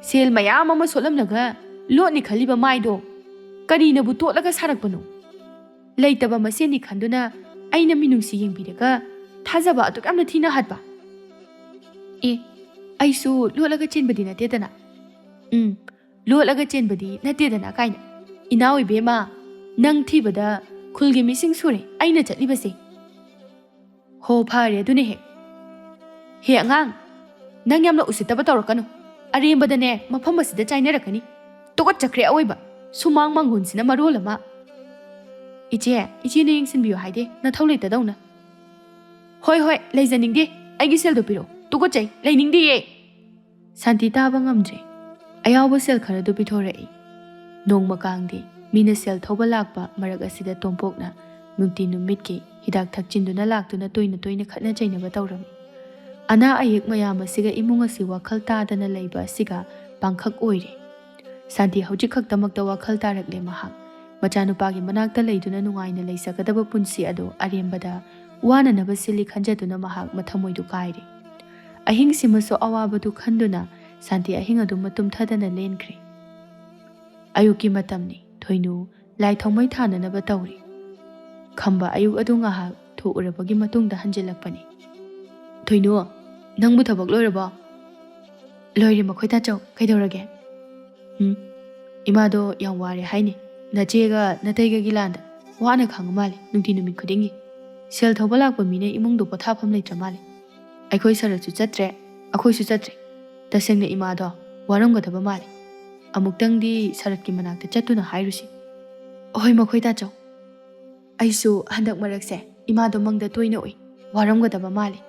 ꯁꯦꯜ ꯃꯌꯥꯝ ꯑꯃ ꯁꯣꯠꯂꯝꯂꯒ ꯂꯣꯠꯅꯤ ꯈꯜꯂꯤꯕ ꯃꯥꯏꯗꯣ ꯀꯔꯤꯅꯕꯨ ꯇꯣꯠꯂꯒ ꯁꯥꯔꯛꯄꯅꯣ? ꯂꯩꯇꯕ ꯃꯁꯦꯟꯅꯤ ꯈꯟꯗꯨꯅ ꯑꯩꯅ ꯃꯤꯅꯨꯡꯁꯤ ꯌꯦꯡꯕꯤꯔꯒ ꯊꯥꯖꯕ ꯑꯗꯨꯛ ꯌꯥꯝꯅ ꯊꯤꯅ ꯍꯥꯠꯄ"꯫ "ꯑꯦ, ꯑꯩꯁꯨ ꯂꯣꯠꯂꯒ ꯆꯦꯟꯕꯗꯤ ꯅꯠꯇꯦꯗꯅ"꯫ "ꯎꯝ, ꯂꯣꯠꯂꯒ ꯆꯦꯟꯕꯗꯤ ꯅꯠꯇꯦꯗꯅ" ꯀꯥꯏꯅ꯫ "ꯏꯅꯥꯎ ꯏꯕꯦꯝꯃ, ꯅꯪ ꯊꯤꯕꯗ ꯈꯨꯜꯒꯤ ꯃꯤꯁꯤꯡ ꯁꯨꯔꯦ ꯑꯩꯅ ꯆꯠꯂꯤꯕꯁꯦ꯫ ꯍꯣ, ꯐꯔꯦ ꯑꯗꯨꯅ ꯍꯦꯛ꯫ ꯍꯦ ꯑꯉꯥꯡ, ꯅꯪ ꯌꯥꯝꯅ ꯎꯁꯤꯠꯇꯕ ꯇꯧꯔꯛꯀꯅꯨ꯫ ꯑꯔꯦꯝꯕꯗꯅꯦ ꯃꯐꯝ ꯑꯁꯤꯗ ꯆꯥꯏꯅꯔꯛꯀꯅꯤ꯫ ꯇꯨꯀꯠꯆꯈ꯭ꯔꯦ ꯑꯑꯣꯏꯕ꯫ ꯁꯨꯃꯥꯡ ꯃꯥꯡꯒꯣꯟꯁꯤꯅ ꯃꯔꯣꯜ ꯑꯃ꯫ ꯏꯆꯦ, ꯏꯆꯦꯅ ꯌꯦꯡꯁꯤꯟꯕꯤꯌꯨ ꯍꯥꯏꯗꯦ, ꯅꯊꯧ ꯂꯩꯇꯗꯧꯅ꯫ ꯍꯣꯏ ꯍꯣꯏ, ꯂꯩꯖꯅꯤꯡꯗꯦ꯫ ꯑꯩꯒꯤ ꯁꯦꯜꯗꯣ ꯄꯤꯔꯛꯑꯣ꯫ ꯇꯨꯀꯠꯆꯩ, ꯂꯩꯅꯤꯡꯗꯤꯌꯦ꯫ ꯁꯥꯟꯇꯤ ꯇꯥꯕ ꯉꯝꯗ꯭ꯔꯦ꯫ ꯑꯌꯥꯎꯕ ꯁꯦꯜ ꯈꯔꯗꯨ ꯄꯤꯊꯣꯔꯛꯏ꯫ ꯅꯣꯡꯃ ꯀꯥꯡꯗꯤ ꯃꯤꯅ ꯁꯦꯜ ꯊꯧꯕ ꯂꯥꯛꯄ ꯃꯔꯛ ꯑꯁꯤꯗ ꯇꯣꯝꯄꯣꯛꯅ ꯅꯨꯡꯇꯤ ꯅꯨꯃꯤꯠꯀꯤ ꯍꯤꯗꯥꯛ ꯊꯛꯆꯤꯟꯗꯨꯅ ꯂꯥꯛꯇꯨꯅ ꯇꯣꯏꯅ ꯇꯣꯏꯅ ꯈꯠꯅ ꯆꯩꯅꯕ ꯇꯧꯔꯝꯃꯤ꯫ ꯑꯅꯥ ꯑꯌꯦꯛ ꯃꯌꯥꯝ ꯑꯁꯤꯒ ꯏꯃꯨꯡ ꯑꯁꯤ ꯋꯥꯈꯜ ꯇꯥꯗꯅ ꯂꯩꯕ ꯑꯁꯤꯒ ꯄꯥꯡꯈꯛ ꯑꯣꯏꯔꯦ꯫ ꯁꯥꯟꯇꯤ ꯍꯧꯖꯤꯛ ꯈꯛꯇꯃꯛꯇ ꯋꯥꯈꯜ ꯇꯥꯔꯛꯂꯦ ꯃꯍꯥꯛ꯫ ꯃꯆꯥꯅꯨꯄꯥꯒꯤ ꯃꯅꯥꯛꯇ ꯂꯩꯗꯨꯅ ꯅꯨꯡꯉꯥꯏꯅ ꯂꯩꯖꯒꯗꯕ ꯄꯨꯟꯁꯤ ꯑꯗꯨ ꯑꯔꯦꯝꯕꯗ ꯋꯥꯅꯅꯕ ꯁꯤꯜꯂꯤ ꯈꯟꯖꯗꯨꯅ ꯃꯍꯥꯛ ꯃꯊꯃꯣꯏꯗꯨ ꯀꯥꯏꯔꯦ꯫ ꯑꯍꯤꯡꯁꯤꯃꯁꯨ ꯑꯋꯥꯕꯗꯨ ꯈꯟꯗꯨꯅ ꯁꯥꯟꯇꯤ ꯑꯍꯤꯡ ꯑꯗꯨꯃ ꯇꯨꯝꯊꯗꯅ ꯂꯦꯟꯈ꯭ꯔꯦ꯫ ꯑꯌꯨꯛꯀꯤ ꯃꯇꯝꯅꯤ꯫ ꯊꯣꯏꯅꯨ ꯂꯥꯏ ꯊꯥꯎꯃꯩ ꯊꯥꯅꯅꯕ ꯇꯧꯔꯤ꯫ ꯈꯝꯕ ꯑꯌꯨꯛ ꯑꯗꯨ ꯉꯥꯏꯍꯥꯛ ꯊꯣꯛꯎꯔꯕꯒꯤ ꯃꯇꯨꯡꯗ ꯍꯟꯖꯤꯜꯂꯛꯄꯅꯤ꯫ "ꯊꯣꯏꯅꯨ, ꯅꯪꯕꯨ ꯊꯕꯛ ꯂꯣꯏꯔꯕꯣ?" "ꯂꯣꯏꯔꯦ ꯃꯈꯣꯏ ꯇꯥꯆꯧ, ꯀꯩꯗꯧꯔꯒꯦ?" "ꯎꯝ, ꯏꯃꯥꯗꯣ ꯌꯥꯝ ꯋꯥꯔꯦ ꯍꯥꯏꯅꯤ꯫ ꯅꯆꯦꯒ ꯅꯇꯩꯒꯒꯤ ꯂꯥꯟꯗ ꯋꯥꯅ ꯈꯥꯡꯉ ꯃꯥꯜꯂꯦ ꯅꯨꯡꯇꯤ ꯅꯨꯃꯤꯠ ꯈꯨꯗꯤꯡꯒꯤ꯫ ꯁꯦꯜ ꯊꯧꯕ ꯂꯥꯛꯄ ꯃꯤꯅ ꯏꯃꯨꯡꯗꯣ ꯄꯣꯊꯥꯐꯝ ꯂꯩꯇ꯭ꯔ ꯃꯥꯜꯂꯦ꯫ ꯑꯩꯈꯣꯏ ꯁꯔꯠꯁꯨ ꯆꯠꯇ꯭ꯔꯦ, ꯑꯩꯈꯣꯏꯁꯨ ꯆꯠꯇ꯭ꯔꯦ꯫ ꯇꯁꯦꯡꯅ ꯏꯃꯥꯗꯣ ꯋꯥꯔꯝꯒꯗꯕ ꯃꯥꯜꯂꯦ꯫ ꯑꯃꯨꯛꯇꯪꯗꯤ ꯁꯔꯠꯀꯤ ꯃꯅꯥꯛꯇ ꯆꯠꯇꯨꯅ ꯍꯥꯏꯔꯨꯁꯤ꯫" "ꯍꯣꯏ ꯃꯈꯣꯏ ꯇꯥꯆꯧ꯫ ꯑꯩꯁꯨ ꯍꯟꯗꯛ ꯃꯔꯛꯁꯦ ꯏꯃꯥꯗꯣ ꯃꯪꯗ ꯇꯣꯏꯅ ꯎꯏ꯫ ꯋꯥꯔꯝꯒꯗꯕ ꯃꯥꯜꯂꯤ꯫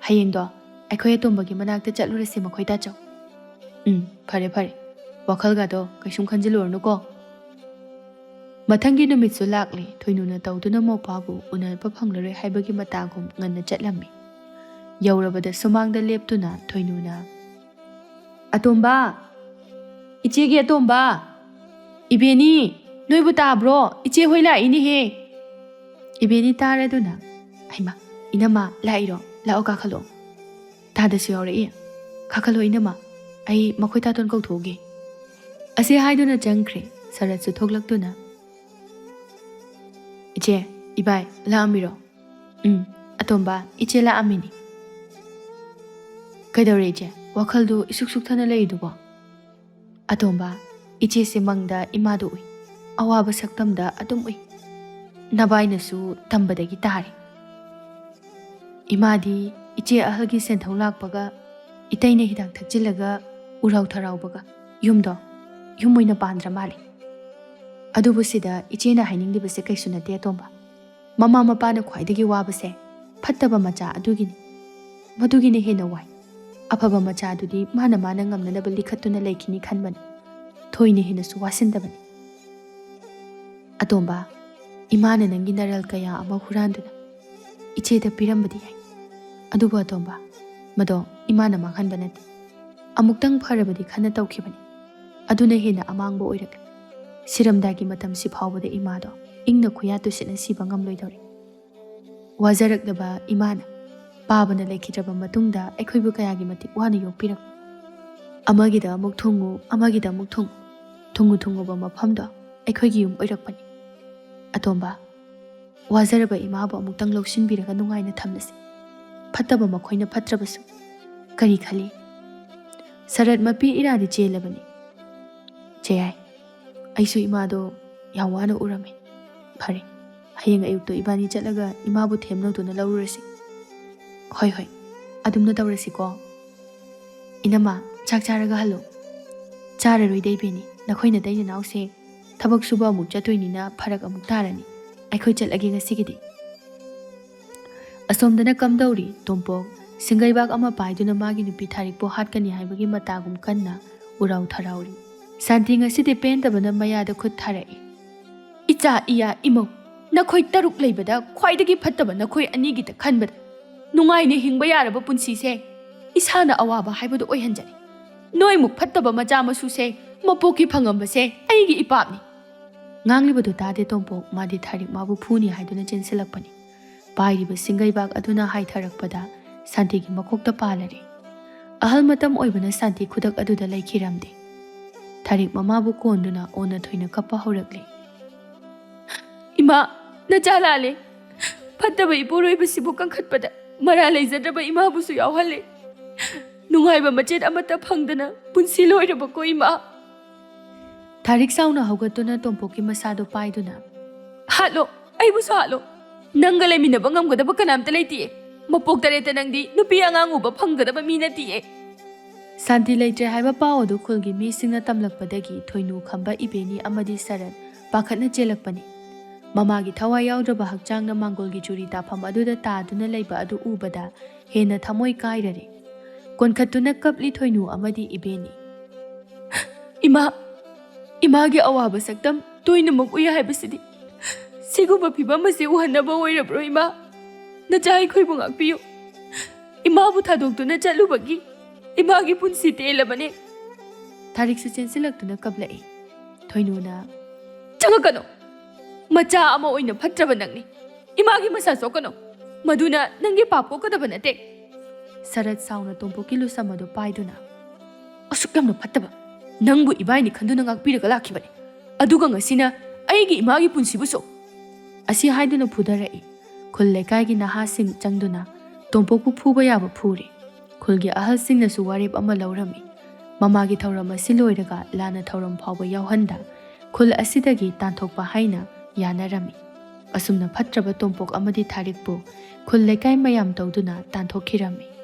ꯍꯌꯦꯡꯗꯣ ꯑꯩꯈꯣꯏ ꯑꯇꯣꯝꯕꯒꯤ ꯃꯅꯥꯛꯇ ꯆꯠꯂꯨꯔꯁꯤ ꯃꯈꯣꯏ ꯇꯥꯆꯧ꯫" "ꯎꯝ, ꯐꯔꯦ ꯐꯔꯦ꯫ ꯋꯥꯈꯜꯒꯗꯣ ꯀꯩꯁꯨꯝ ꯈꯟꯖꯤꯜꯂꯨꯔꯅꯨꯀꯣ꯫" ꯃꯊꯪꯒꯤ ꯅꯨꯃꯤꯠꯁꯨ ꯂꯥꯛꯂꯦ꯫ ꯊꯣꯏꯅꯨꯅ ꯇꯧꯗꯨꯅ ꯃꯧꯄ꯭ꯋꯥꯕꯨ ꯎꯅꯕ ꯐꯪꯂꯔꯣꯏ ꯍꯥꯏꯕꯒꯤ ꯃꯇꯥꯒꯨꯝ ꯉꯟꯅ ꯆꯠꯂꯝꯃꯤ꯫ ꯌꯧꯔꯕꯗ ꯁꯨꯃꯥꯡꯗ ꯂꯦꯞꯇꯨꯅ ꯊꯣꯏꯅꯨꯅ, "ꯑꯇꯣꯝꯕ! ꯏꯆꯦꯒꯤ ꯑꯇꯣꯝꯕ! ꯏꯕꯦꯅꯤ! ꯅꯣꯏꯕꯨ ꯇꯥꯕ꯭ꯔꯣ? ꯏꯆꯦ ꯍꯣꯏ ꯂꯥꯛꯏꯅꯦꯍꯦ!" ꯏꯕꯦꯅꯤ ꯇꯥꯔꯗꯨꯅ, "ꯍꯩꯃꯥ, ꯏꯅꯝꯃ ꯂꯥꯛꯏꯔꯣ? ꯂꯥꯛꯑꯣ, ꯀꯥꯈꯠꯂꯛꯑꯣ꯫ ꯇꯥꯗꯁꯨ ꯌꯥꯎꯔꯛꯏ꯫ ꯀꯥꯈꯠꯂꯣ ꯏꯅꯝꯃ, ꯑꯩ ꯃꯈꯣꯏ ꯇꯥꯇꯣꯟ ꯀꯧꯊꯣꯛꯎꯒꯦ꯫" ꯑꯁꯤ ꯍꯥꯏꯗꯨꯅ ꯆꯪꯈ꯭ꯔꯦ꯫ ꯁꯔꯠꯁꯨ ꯊꯣꯛꯂꯛꯇꯨꯅ, "ꯏꯆꯦ, ꯏꯕꯥꯏ, ꯂꯥꯛꯑꯝꯃꯤꯔꯣ?" "ꯎꯝ, ꯑꯇꯣꯝꯕ, ꯏꯆꯦ ꯂꯥꯛꯑꯝꯃꯤꯅꯤ꯫" "ꯀꯩꯗꯧꯔꯦ ꯏꯆꯦ? ꯋꯥꯈꯜꯗꯨ ꯏꯁꯨꯛ ꯁꯨꯛꯊꯅ ꯂꯩꯔꯤꯗꯨꯕꯣ?" "ꯑꯇꯣꯝꯕ, ꯏꯆꯦꯁꯦ ꯃꯪꯗ ꯏꯃꯥꯗꯨ ꯎꯏ꯫ ꯑꯋꯥꯕ ꯁꯛꯇꯝꯗ ꯑꯗꯨꯝ ꯎꯏ꯫ ꯅꯕꯥꯏꯅꯁꯨ ꯇꯝꯕꯗꯒꯤ ꯇꯥꯔꯦ꯫" ꯏꯃꯥꯗꯤ ꯏꯆꯦ ꯑꯍꯜꯒꯤ ꯁꯦꯟꯊꯧ ꯂꯥꯛꯄꯒ, ꯏꯇꯩꯅ ꯍꯤꯗꯥꯛ ꯊꯛꯆꯤꯜꯂꯒ ꯎꯔꯥꯎ ꯊꯔꯥꯎꯕꯒ ꯌꯨꯝꯗꯣ ꯌꯨꯝ ꯑꯣꯏꯅ ꯄꯥꯟꯗ꯭ꯔ ꯃꯥꯜꯂꯦ꯫ ꯑꯗꯨꯕꯨ ꯁꯤꯗ ꯏꯆꯦꯅ ꯍꯥꯏꯅꯤꯡꯂꯤꯕꯁꯦ ꯀꯩꯁꯨ ꯅꯠꯇꯦ, ꯑꯇꯣꯝꯕ꯫ ꯃꯃꯥ ꯃꯄꯥꯅ ꯈ꯭ꯋꯥꯏꯗꯒꯤ ꯋꯥꯕꯁꯦ ꯐꯠꯇꯕ ꯃꯆꯥ ꯑꯗꯨꯒꯤꯅꯤ꯫ ꯃꯗꯨꯒꯤꯅ ꯍꯦꯟꯅ ꯋꯥꯏ꯫ ꯑꯐꯕ ꯃꯆꯥꯗꯨꯗꯤ ꯃꯥꯅ ꯃꯥꯅ ꯉꯝꯅꯅꯕ ꯂꯤꯈꯠꯇꯨꯅ ꯂꯩꯈꯤꯅꯤ ꯈꯟꯕꯅꯤ꯫ ꯊꯣꯏꯅ ꯍꯦꯟꯅꯁꯨ ꯋꯥꯁꯤꯟꯗꯕꯅꯤ꯫ ꯑꯇꯣꯝꯕ, ꯏꯃꯥꯅ ꯅꯪꯒꯤ ꯅꯔꯜ ꯀꯌꯥ ꯑꯃ ꯍꯨꯔꯥꯟꯗꯨꯅ ꯏꯆꯦꯗ ꯄꯤꯔꯝꯕꯗꯤ ꯌꯥꯏ꯫ ꯑꯗꯨꯕꯨ ꯑꯇꯣꯝꯕ, ꯃꯗꯣ ꯏꯃꯥꯅ ꯃꯥꯡꯍꯟꯕ ꯅꯠꯇꯦ꯫ ꯑꯃꯨꯛꯇꯪ ꯐꯔꯕꯗꯤ ꯈꯟꯅ ꯇꯧꯈꯤꯕꯅꯤ꯫ ꯑꯗꯨꯅ ꯍꯦꯟꯅ ꯑꯃꯥꯡꯕ ꯑꯣꯏꯔꯛꯂꯦ꯫ ꯁꯤꯔꯝꯗꯥꯏꯒꯤ ꯃꯇꯝꯁꯤ ꯐꯥꯎꯕꯗ ꯏꯃꯥꯗꯣ ꯏꯪꯅ ꯈꯨꯌꯥ ꯇꯨꯁꯤꯠꯅ ꯁꯤꯕ ꯉꯝꯂꯣꯏꯗꯧꯔꯦ꯫ ꯋꯥꯖꯔꯛꯂꯕ ꯏꯃꯥꯅ ꯄꯥꯕꯅ ꯂꯩꯈꯤꯗ꯭ꯔꯕ ꯃꯇꯨꯡꯗ ꯑꯩꯈꯣꯏꯕꯨ ꯀꯌꯥꯒꯤ ꯃꯇꯤꯛ ꯋꯥꯅ ꯌꯣꯛꯄꯤꯔꯛꯄ꯫ ꯑꯃꯒꯤꯗ ꯑꯃꯨꯛ ꯊꯨꯡꯉꯨ, ꯑꯃꯒꯤꯗ ꯑꯃꯨꯛ ꯊꯨꯡꯉꯨ, ꯊꯨꯡꯉꯨ ꯊꯨꯡꯉꯨꯕ ꯃꯐꯝꯗꯣ ꯑꯩꯈꯣꯏꯒꯤ ꯌꯨꯝ ꯑꯣꯏꯔꯛꯄꯅꯤ꯫ ꯑꯇꯣꯝꯕ, ꯋꯥꯖꯔꯕ ꯏꯃꯥꯕꯨ ꯑꯃꯨꯛꯇꯪ ꯂꯧꯁꯤꯟꯕꯤꯔꯒ ꯅꯨꯡꯉꯥꯏꯅ ꯊꯝꯂꯁꯤ꯫ ꯐꯠꯇꯕ ꯃꯈꯣꯏꯅ ꯐꯠꯇ꯭ꯔꯕꯁꯨ꯫ ꯀꯔꯤ ꯈꯜꯂꯤ? ꯁꯔꯠ ꯃꯄꯤ ꯏꯔꯥꯗꯤ ꯆꯦꯜꯂꯕꯅꯤ꯫ ꯆꯦꯌꯥꯏ, ꯑꯩꯁꯨ ꯏꯃꯥꯗꯣ ꯌꯥꯝ ꯋꯥꯅ ꯎꯔꯝꯃꯤ꯫ ꯐꯔꯦ, ꯍꯌꯦꯡ ꯑꯌꯨꯛꯇꯣ ꯏꯕꯥꯅꯤ ꯆꯠꯂꯒ ꯏꯃꯥꯕꯨ ꯊꯦꯝꯅꯧꯗꯨꯅ ꯂꯧꯔꯨꯔꯁꯤ꯫ ꯍꯣꯏ, ꯍꯣꯏ, ꯑꯗꯨꯝꯅ ꯇꯧꯔꯁꯤꯀꯣ꯫ ꯏꯅꯝꯃ, ꯆꯥꯛ ꯆꯥꯔꯒ ꯍꯜꯂꯣ꯫ ꯆꯥꯔꯔꯣꯏꯗ ꯏꯕꯦꯟꯅꯤ, ꯅꯈꯣꯏ ꯅꯇꯩ ꯅꯅꯥꯎꯁꯦ ꯊꯕꯛ ꯁꯨꯕ ꯑꯃꯨꯛ ꯆꯠꯇꯣꯏꯅꯤꯅ ꯐꯔꯛ ꯑꯃꯨꯛ ꯇꯥꯔꯅꯤ꯫ ꯑꯩꯈꯣꯏ ꯆꯠꯂꯒꯦ ꯉꯁꯤꯒꯤꯗꯤ꯫ ꯑꯁꯣꯝꯗꯅ ꯀꯝꯗꯧꯔꯤ? ꯇꯣꯝꯄꯣꯛ ꯁꯤꯡꯒꯩꯕꯥꯛ ꯑꯃ ꯄꯥꯏꯗꯨꯅ ꯃꯥꯒꯤ ꯅꯨꯄꯤ ꯊꯥꯔꯤꯛꯄꯨ ꯍꯥꯠꯀꯅꯤ ꯍꯥꯏꯕꯒꯤ ꯃꯇꯥꯒꯨꯝ ꯀꯟꯅ ꯎꯔꯥꯎ ꯊꯔꯥꯎꯔꯤ꯫ ꯁꯥꯟꯇꯤ ꯉꯁꯤꯗꯤ ꯄꯦꯟꯗꯕꯅ ꯃꯌꯥꯗ ꯈꯨꯠ ꯊꯥꯔꯛꯏ꯫ "ꯏꯆꯥ, ꯏꯌꯥ, ꯏꯃꯧ, ꯅꯈꯣꯏ ꯇꯔꯨꯛ ꯂꯩꯕꯗ ꯈ꯭ꯋꯥꯏꯗꯒꯤ ꯐꯠꯇꯕ ꯅꯈꯣꯏ ꯑꯅꯤꯒꯤꯇ ꯈꯟꯕꯗ ꯅꯨꯡꯉꯥꯏꯅ ꯍꯤꯡꯕ ꯌꯥꯔꯕ ꯄꯨꯟꯁꯤꯁꯦ ꯏꯁꯥꯅ ꯑꯋꯥꯕ ꯍꯥꯏꯕꯗꯨ ꯑꯣꯏꯍꯟꯖꯔꯦ꯫ ꯅꯣꯏꯃꯨꯛ ꯐꯠꯇꯕ ꯃꯆꯥ ꯃꯁꯨꯁꯦ ꯃꯄꯣꯛꯀꯤ ꯐꯪꯉꯝꯕꯁꯦ ꯑꯩꯒꯤ ꯏꯄꯥꯞꯅꯤ꯫" ꯉꯥꯡꯂꯤꯕꯗꯨ ꯇꯥꯗꯦ ꯇꯣꯝꯄꯣꯛ, ꯃꯥꯗꯤ ꯊꯥꯔꯤꯛ ꯃꯥꯕꯨ ꯐꯨꯅꯤ ꯍꯥꯏꯗꯨꯅ ꯆꯦꯟꯁꯤꯜꯂꯛꯄꯅꯤ꯫ ꯄꯥꯏꯔꯤꯕ ꯁꯤꯡꯒꯩꯕꯥꯛ ꯑꯗꯨꯅ ꯍꯥꯏꯊꯔꯛꯄꯗ ꯁꯥꯟꯇꯤꯒꯤ ꯃꯀꯣꯛꯇ ꯄꯥꯜꯂꯔꯦ꯫ ꯑꯍꯜ ꯃꯇꯝ ꯑꯣꯏꯕꯅ ꯁꯥꯟꯇꯤ ꯈꯨꯗꯛ ꯑꯗꯨꯗ ꯂꯩꯈꯤꯔꯝꯗꯦ꯫ ꯊꯥꯔꯤꯛ ꯃꯃꯥꯕꯨ ꯀꯣꯟꯗꯨꯅ ꯑꯣꯟꯅ ꯊꯣꯏꯅ ꯀꯞꯄ ꯍꯧꯔꯛꯂꯦ꯫ "ꯏꯃꯥ, ꯅꯆꯥ ꯂꯥꯜꯂꯦ꯫ ꯐꯠꯇꯕ ꯏꯄꯨꯔꯣꯏꯕꯁꯤꯕꯨ ꯀꯟꯈꯠꯄꯗ ꯃꯔꯥ ꯂꯩꯖꯗ꯭ꯔꯕ ꯏꯃꯥꯕꯨꯁꯨ ꯌꯥꯎꯍꯜꯂꯦ꯫ ꯅꯨꯡꯉꯥꯏꯕ ꯃꯆꯦꯠ ꯑꯃꯠꯇ ꯐꯪꯗꯅ ꯄꯨꯟꯁꯤ ꯂꯣꯏꯔꯕꯀꯣ ꯏꯃꯥ꯫" ꯊꯥꯔꯤꯛ ꯁꯥꯎꯅ ꯍꯧꯒꯠꯇꯨꯅ ꯇꯣꯝꯄꯣꯛꯀꯤ ꯃꯁꯥꯗꯨ ꯄꯥꯏꯗꯨꯅ, "ꯍꯥꯠꯂꯣ, ꯑꯩꯕꯨꯁꯨ ꯍꯥꯠꯂꯣ꯫ ꯅꯪꯒ ꯂꯩꯃꯤꯟꯅꯕ ꯉꯝꯒꯗꯕ ꯀꯅꯥꯝꯇ ꯂꯩꯇꯦ꯫ "ꯃꯄꯣꯛ ꯇꯔꯦꯠꯇ ꯅꯪꯗꯤ ꯅꯨꯄꯤ ꯑꯉꯥꯡ ꯎꯕ ꯐꯪꯒꯗꯕ ꯃꯤ ꯅꯠꯇꯤꯌꯦ"꯫ ꯁꯥꯟꯇꯤ ꯂꯩꯇ꯭ꯔꯦ ꯍꯥꯏꯕ ꯄꯥꯎ ꯑꯗꯨ ꯈꯨꯜꯒꯤ ꯃꯤꯁꯤꯡꯅ ꯇꯝꯂꯛꯄꯗꯒꯤ ꯊꯣꯏꯅꯨ, ꯈꯝꯕ, ꯏꯕꯦꯅꯤ ꯑꯃꯗꯤ ꯁꯔꯠ ꯄꯥꯈꯠꯅ ꯆꯦꯜꯂꯛꯄꯅꯤ꯫ ꯃꯃꯥꯒꯤ ꯊꯋꯥꯏ ꯌꯥꯎꯗ꯭ꯔꯕ ꯍꯛꯆꯥꯡꯅ ꯃꯥꯡꯒꯣꯜꯒꯤ ꯆꯨꯔꯤ ꯇꯥꯐꯝ ꯑꯗꯨꯗ ꯇꯥꯗꯨꯅ ꯂꯩꯕ ꯑꯗꯨ ꯎꯕꯗ ꯍꯦꯟꯅ ꯊꯃꯣꯏ ꯀꯥꯏꯔꯔꯦ꯫ ꯀꯣꯟꯈꯠꯇꯨꯅ ꯀꯞꯂꯤ ꯊꯣꯏꯅꯨ ꯑꯃꯗꯤ ꯏꯕꯦꯅꯤ꯫ "ꯏꯃꯥ, ꯏꯃꯥꯒꯤ ꯑꯋꯥꯕ ꯁꯛꯇꯝ ꯇꯣꯏꯅꯃꯛ ꯎꯏ ꯍꯥꯏꯕꯁꯤꯗꯤ ꯁꯤꯒꯨꯝꯕ ꯐꯤꯕꯝ ꯑꯁꯤ ꯎꯍꯟꯅꯕ ꯑꯣꯏꯔꯕ꯭ꯔꯣ ꯏꯃꯥ? ꯅꯆꯥ ꯑꯩꯈꯣꯏꯕꯨ ꯉꯥꯛꯄꯤꯌꯨ꯫ ꯏꯃꯥꯕꯨ ꯊꯥꯗꯣꯛꯇꯨꯅ ꯆꯠꯂꯨꯕꯒꯤ ꯏꯃꯥꯒꯤ ꯄꯨꯟꯁꯤ ꯇꯦꯜꯂꯕꯅꯦ"꯫ ꯊꯥꯔꯤꯛꯁꯨ ꯆꯦꯟꯁꯤꯜꯂꯛꯇꯨꯅ ꯀꯞꯂꯛꯏ꯫ ꯊꯣꯏꯅꯨꯅ, "ꯆꯪꯉꯛꯀꯅꯨ꯫ ꯃꯆꯥ ꯑꯃ ꯑꯣꯏꯅ ꯐꯠꯇ꯭ꯔꯕ ꯅꯪꯅꯤ꯫ ꯏꯃꯥꯒꯤ ꯃꯁꯥ ꯁꯣꯛꯀꯅꯨ꯫ ꯃꯗꯨꯅ ꯅꯪꯒꯤ ꯄꯥꯞ ꯀꯣꯛꯀꯗꯕ ꯅꯠꯇꯦ"꯫ ꯁꯔꯠ ꯁꯥꯎꯅ ꯇꯣꯝꯄꯣꯛꯀꯤ ꯂꯨꯁꯝ ꯑꯗꯨ ꯄꯥꯏꯗꯨꯅ, "ꯑꯁꯨꯛ ꯌꯥꯝꯅ ꯐꯠꯇꯕ ꯅꯪꯕꯨ ꯏꯕꯥꯏꯅꯤ ꯈꯟꯗꯨꯅ ꯉꯥꯛꯄꯤꯔꯒ ꯂꯥꯛꯈꯤꯕꯅꯤ, ꯑꯗꯨꯒ ꯉꯁꯤꯅ ꯑꯩꯒꯤ ꯏꯃꯥꯒꯤ ꯄꯨꯟꯁꯤꯕꯨꯁꯨ"꯫ ꯑꯁꯤ ꯍꯥꯏꯗꯨꯅ ꯐꯨꯗꯔꯛꯏ꯫ ꯈꯨꯜ ꯂꯩꯀꯥꯏꯒꯤ ꯅꯍꯥꯁꯤꯡ ꯆꯪꯗꯨꯅ ꯇꯣꯝꯄꯣꯛꯄꯨ ꯐꯨꯕ ꯌꯥꯕ ꯐꯨꯔꯦ꯫ ꯈꯨꯜꯒꯤ ꯑꯍꯜꯁꯤꯡꯅꯁꯨ ꯋꯥꯔꯦꯞ ꯑꯃ ꯂꯧꯔꯝꯃꯤ꯫ ꯃꯃꯥꯒꯤ ꯊꯧꯔꯝ ꯑꯁꯤ ꯂꯣꯏꯔꯒ ꯂꯥꯟꯅ ꯊꯧꯔꯝ ꯐꯥꯎꯕ ꯌꯥꯎꯍꯟꯗ ꯈꯨꯜ ꯑꯁꯤꯗꯒꯤ ꯇꯥꯟꯊꯣꯛꯄ ꯍꯥꯏꯅ ꯌꯥꯅꯔꯝꯃꯤ꯫ ꯑꯁꯨꯝꯅ ꯐꯠꯇ꯭ꯔꯕ ꯇꯣꯝꯄꯣꯛ ꯑꯃꯗꯤ ꯊꯥꯔꯤꯛꯄꯨ ꯈꯨꯜ ꯂꯩꯀꯥꯏ ꯃꯌꯥꯝ ꯇꯧꯗꯨꯅ ꯇꯥꯟꯊꯣꯛꯈꯤꯔꯝꯃꯤ꯫